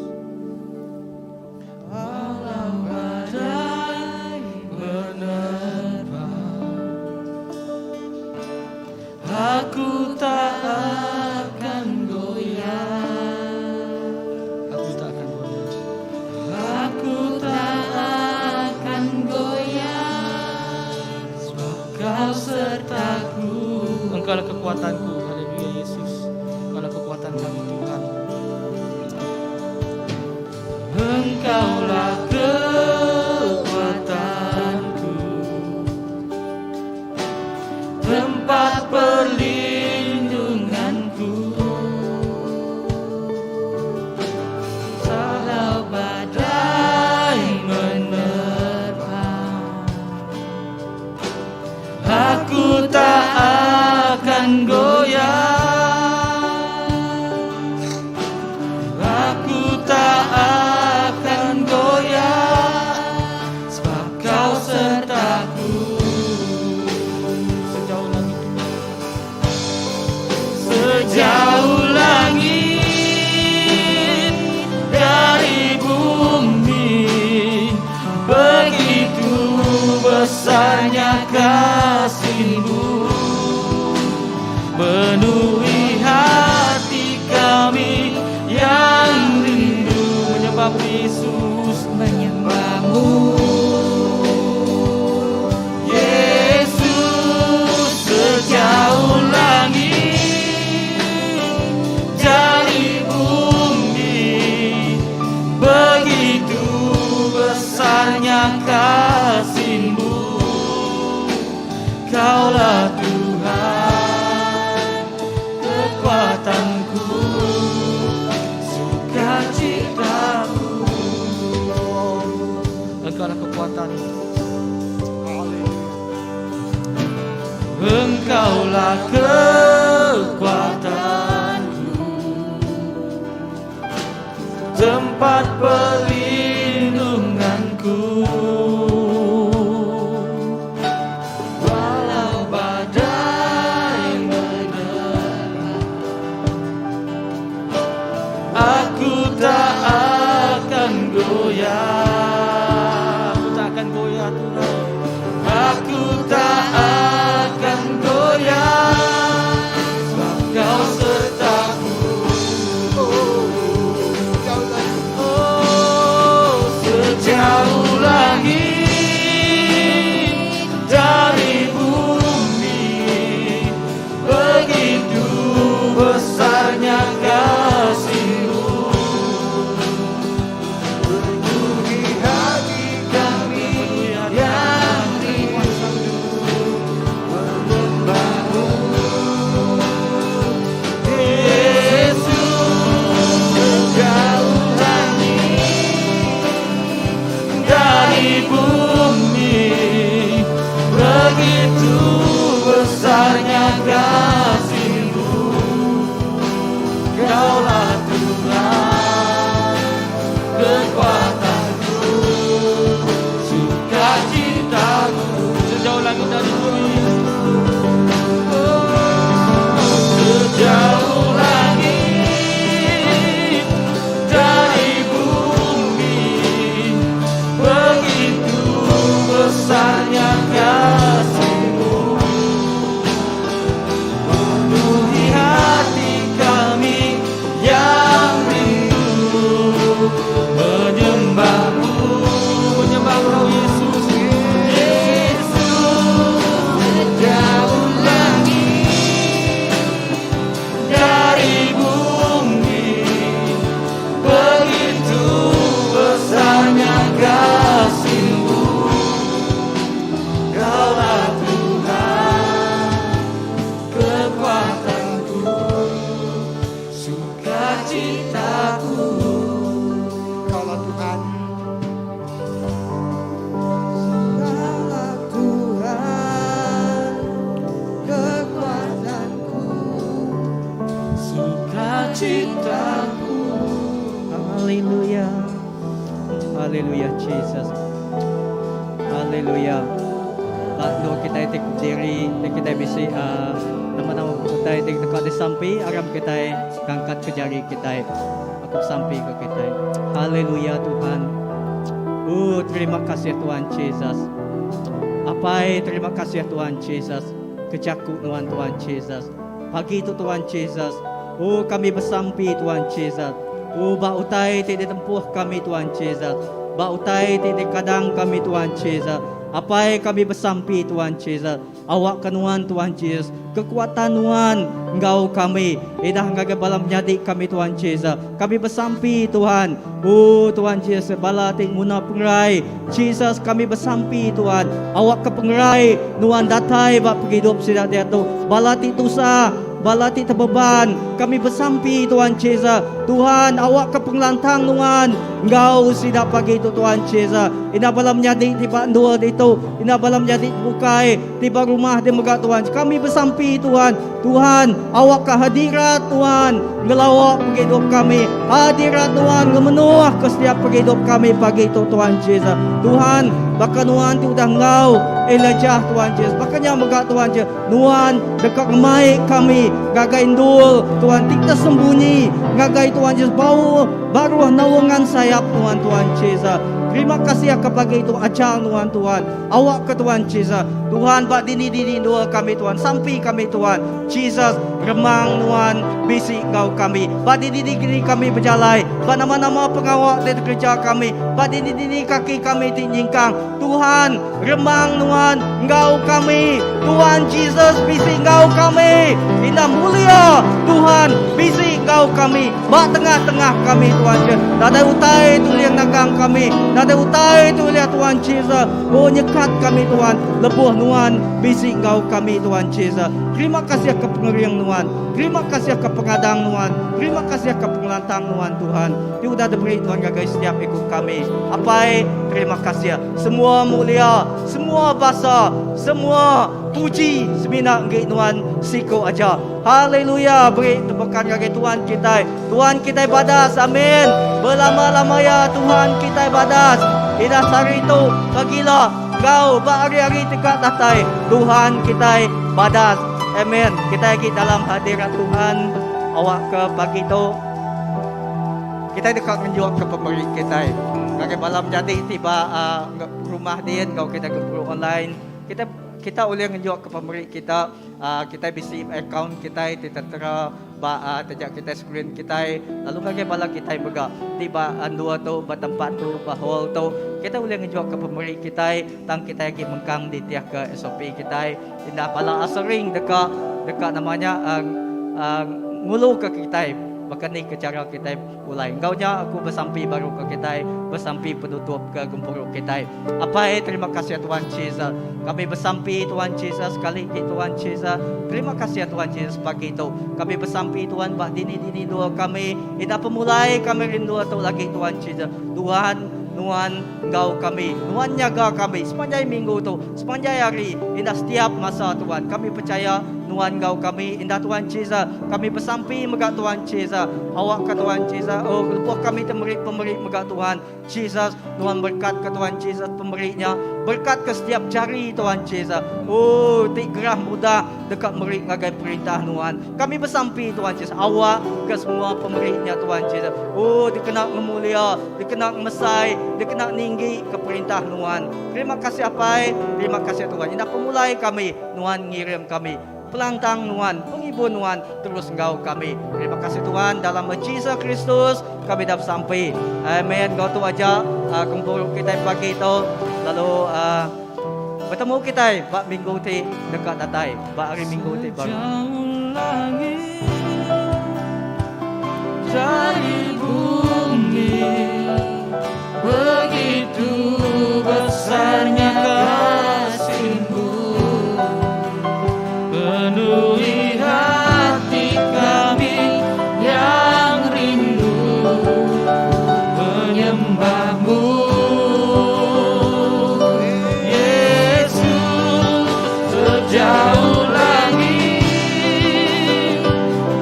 Walau badai menerpa, aku tak akan goyah. Aku tak akan goyah. Aku tak akan goyah. Sebab kau sertaku. Engkaulah kekuatanku. Haleluya Yesus. Engkaulah kekuatan kami Tuhan. Engkaulah kekuatanku, tempat perlindunganku. Kalau badai menerpa, aku tak akan goyah. Aku tak akan goyah, sebab kau sertaku. Sejauh langit, sejauh langit dari bumi, begitu besarnya kasih-Mu, penuhi hati kami yang rindu menyembah Yesus, menyembahmu. Yesus, sejauh langit dari bumi, begitu besarnya kasih-Mu. Kaulah Tuhan kekuatanku, sukacitaku. Engkaulah kekuatan. Engkaulah kekuatanku. Sebab kau sertaku. Oh, sejauh langit dari bumi, begitu besarnya kasihmu. Penuhi hati kami yang rindu menyembahmu. Yesus, sejauh langit dari bumi, begitu besarnya kasihmu. Kaulah Tuhan kekuatanku, sukacitaku. Sejauh langit dari bumi. Oh, sejauh langit dari bumi, begitu besarnya kasihmu. Penuhi hati kami yang rindu menyembahmu. Menyembah Kau Yesus. Yesus, sejauh langit dari bumi, begitu besarnya kasihmu. Kaulah Tuhan kekuatanku, sukacitaku. Kaulah Tuhan. Kaulah Tuhan kekuatanku, sukacitaku. Haleluya. Haleluya Jesus. Haleluya. Lalu kita itu diri, kita bisa nama-nama kita itu dekat di sampi, aram kita ngangkat ke jari kita. Aku sampi ke kita. Haleluya Tuhan. Oh, terima kasih Tuhan Jesus. Apai terima kasih Tuhan Jesus. Kejaku Tuhan Tuhan Jesus. Pagi itu Tuhan Jesus. Oh kami bersampi Tuhan Jesus. Oh ba utai ti ditempuh kami Tuhan Jesus. Ba utai ti dikadang kami Tuhan Jesus. Apai kami bersampi Tuhan Jesus. Awak kenuan Tuhan Jesus. Kekuatan Tuhan engkau kami. Idah ngagai balam menyadi kami Tuhan Jesus. Kami bersampi Tuhan. Oh Tuhan Jesus bala ti nguna pengerai. Jesus kami bersampi Tuhan. Awak ke pengerai nuan datai bak penghidup sida dia tu. Bala ti tusah bala ti terbeban. Kami bersampi Tuhan Jesus. Tuhan awak ke pengelantang Tuhan. Engkau sidak pagi itu Tuhan Jesus. Ina bala menyadi tiba dua itu. Ina bala menyadi bukai tiba rumah dia megak Tuhan. Kami bersampi Tuhan. Tuhan awak ke hadirat Tuhan. Ngelawak penghidup kami. Hadirat Tuhan ngemenuh ke setiap penghidup kami pagi itu Tuhan Jesus. Tuhan bahkan Tuhan ti udah ngau Elijah Tuhan Jesus. Makanya megak Tuhan Jesus. Nuan dekat ngemai kami gagai ndul Tuhan kita sembunyi gagai Tuhan Jesus bau baru naungan sayap Tuhan Tuhan Jesus. Terima kasih ya kepada itu ajar Tuhan Tuhan. Awak ke Tuhan Jesus. Tuhan bak dini dini dua kami Tuhan. Sampai kami Tuhan. Jesus remang Tuhan bisi kau kami. Bak dini dini kami berjalai. Bak nama-nama pengawak di kerja kami. Bak dini dini kaki kami nyingkang. Tuhan remang Tuhan engkau kami. Tuhan Jesus bisi engkau kami. Indah mulia Tuhan bisi engkau kami. Bak tengah-tengah kami Tuhan Jesus. Nadai utai tu yang nagang kami. Nadai utai tu lihat Tuhan Jesus. Oh nyekat kami Tuhan. Lebuh Tuhan bisi engkau kami Tuhan Jesus. Terima kasih ke pengeriang Tuhan. Terima kasih ke pengadang Tuhan. Terima kasih ke pengelantang Tuhan Tuhan. Dia sudah diberi Tuhan gagai setiap ikut kami. Apai terima kasih. Semua mulia, semua basa, semua puji semina ngi Tuhan siko aja. Haleluya. Beri tepukan gagai Tuhan kita. Tuhan kita badas. Amin. Berlama-lama ya Tuhan kita badas. Ida sari itu bagilah kau berhari-hari dekat datai. Tuhan kita badas. Amin. Kita lagi dalam hadirat Tuhan. Awak ke pagi tu kita dekat menjual ke pemberi kita. Ngagai malam jadi tiba rumah dia kau kita ke online. Kita Kita ulih ngenjuk ke pemeri kita kitai bisi account kitai ti tertera ba taja kitai screen kitai lalu ngagai bala kitai mega ti ba endur tu ba tempat tu ba hall tu kitai ulih ngenjuk ke pemeri kitai tang kitai agi mengkang nitih ke SOP kitai indah bala asering deka deka nama nya ngulu ke kitai baka ni ke chara kitai pulai. Enggau nya aku besampi baru ke kitai besampi penutup ke gempuru kitai. Apai terima kasih Tuhan Jesus. Kami besampi Tuhan Jesus sekali agi Tuhan Jesus. Terima kasih Tuhan Jesus pagi tu. Kami besampi Tuhan ba dini-dini endur kami enda pemulai kami rindu tu lagi Tuhan Jesus. Tuhan nuan enggau kami. Nuan nyaga kami sepanjai minggu tu, sepanjai hari indah setiap masa Tuhan. Kami percaya Nuan enggau kami indah Tuhan Jesus. Kami besampi mega Tuhan Jesus. Awakka Tuhan Jesus, oh lebuh kami ti meri pemeri mega Tuhan Jesus, Nuan berkatka Tuhan Jesus pemeri nya. Berkatka setiap jari Tuhan Jesus. Oh ti gerah mudah deka meri ngagai perintah Nuan. Kami besampi Tuhan Jesus, awakka semua pemeri nya Tuhan Jesus. Oh dikena ngemulia, dikena ngemesai, dikena ninggika perintah Nuan. Terima kasih Apai, terima kasih Tuhan. Indah pemulai kami. Nuan ngirim kami. Pelantang Nuan, pengibun Nuan terus enggau kami. Terima kasih Tuhan dalam Jesus Kristus kami dah besampi. Amen. Enggau tu aja uh, gempuru kitai pagi tu. Lalu uh, betemu kitai ba minggu ti deka datai, ba hari minggu ti baru. Sejauh langit dari bumi begitu besarnya kasihmu penuhi hati kami yang rindu menyembahmu Yesus sejauh langit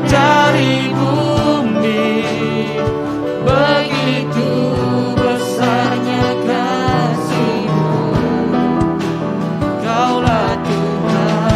dari bumi begitu besarnya kasihmu Kaulah Tuhan.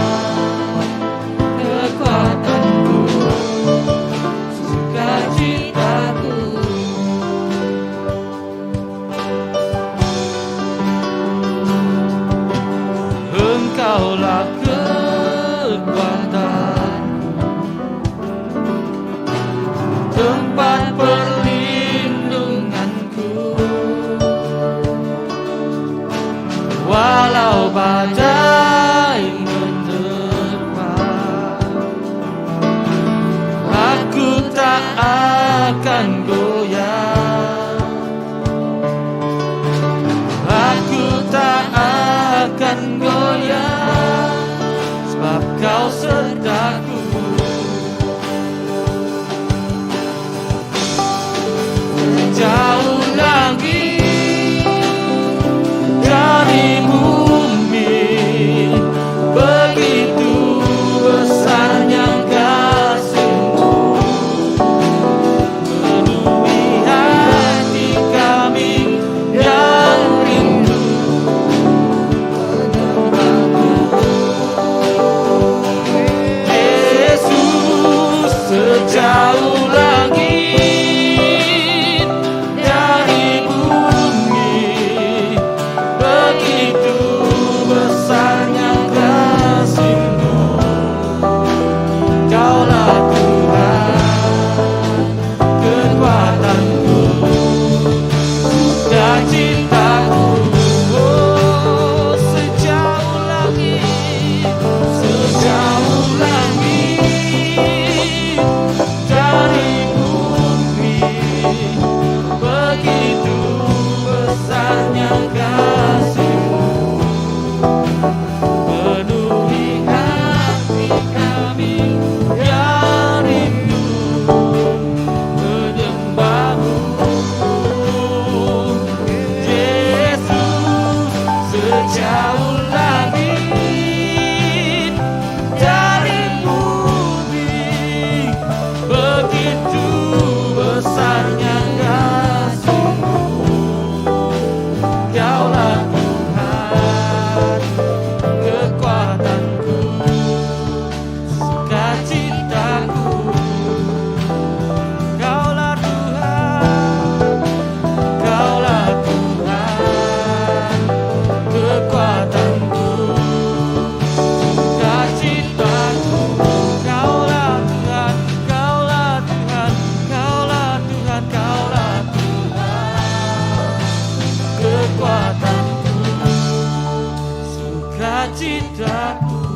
Cita-citaku.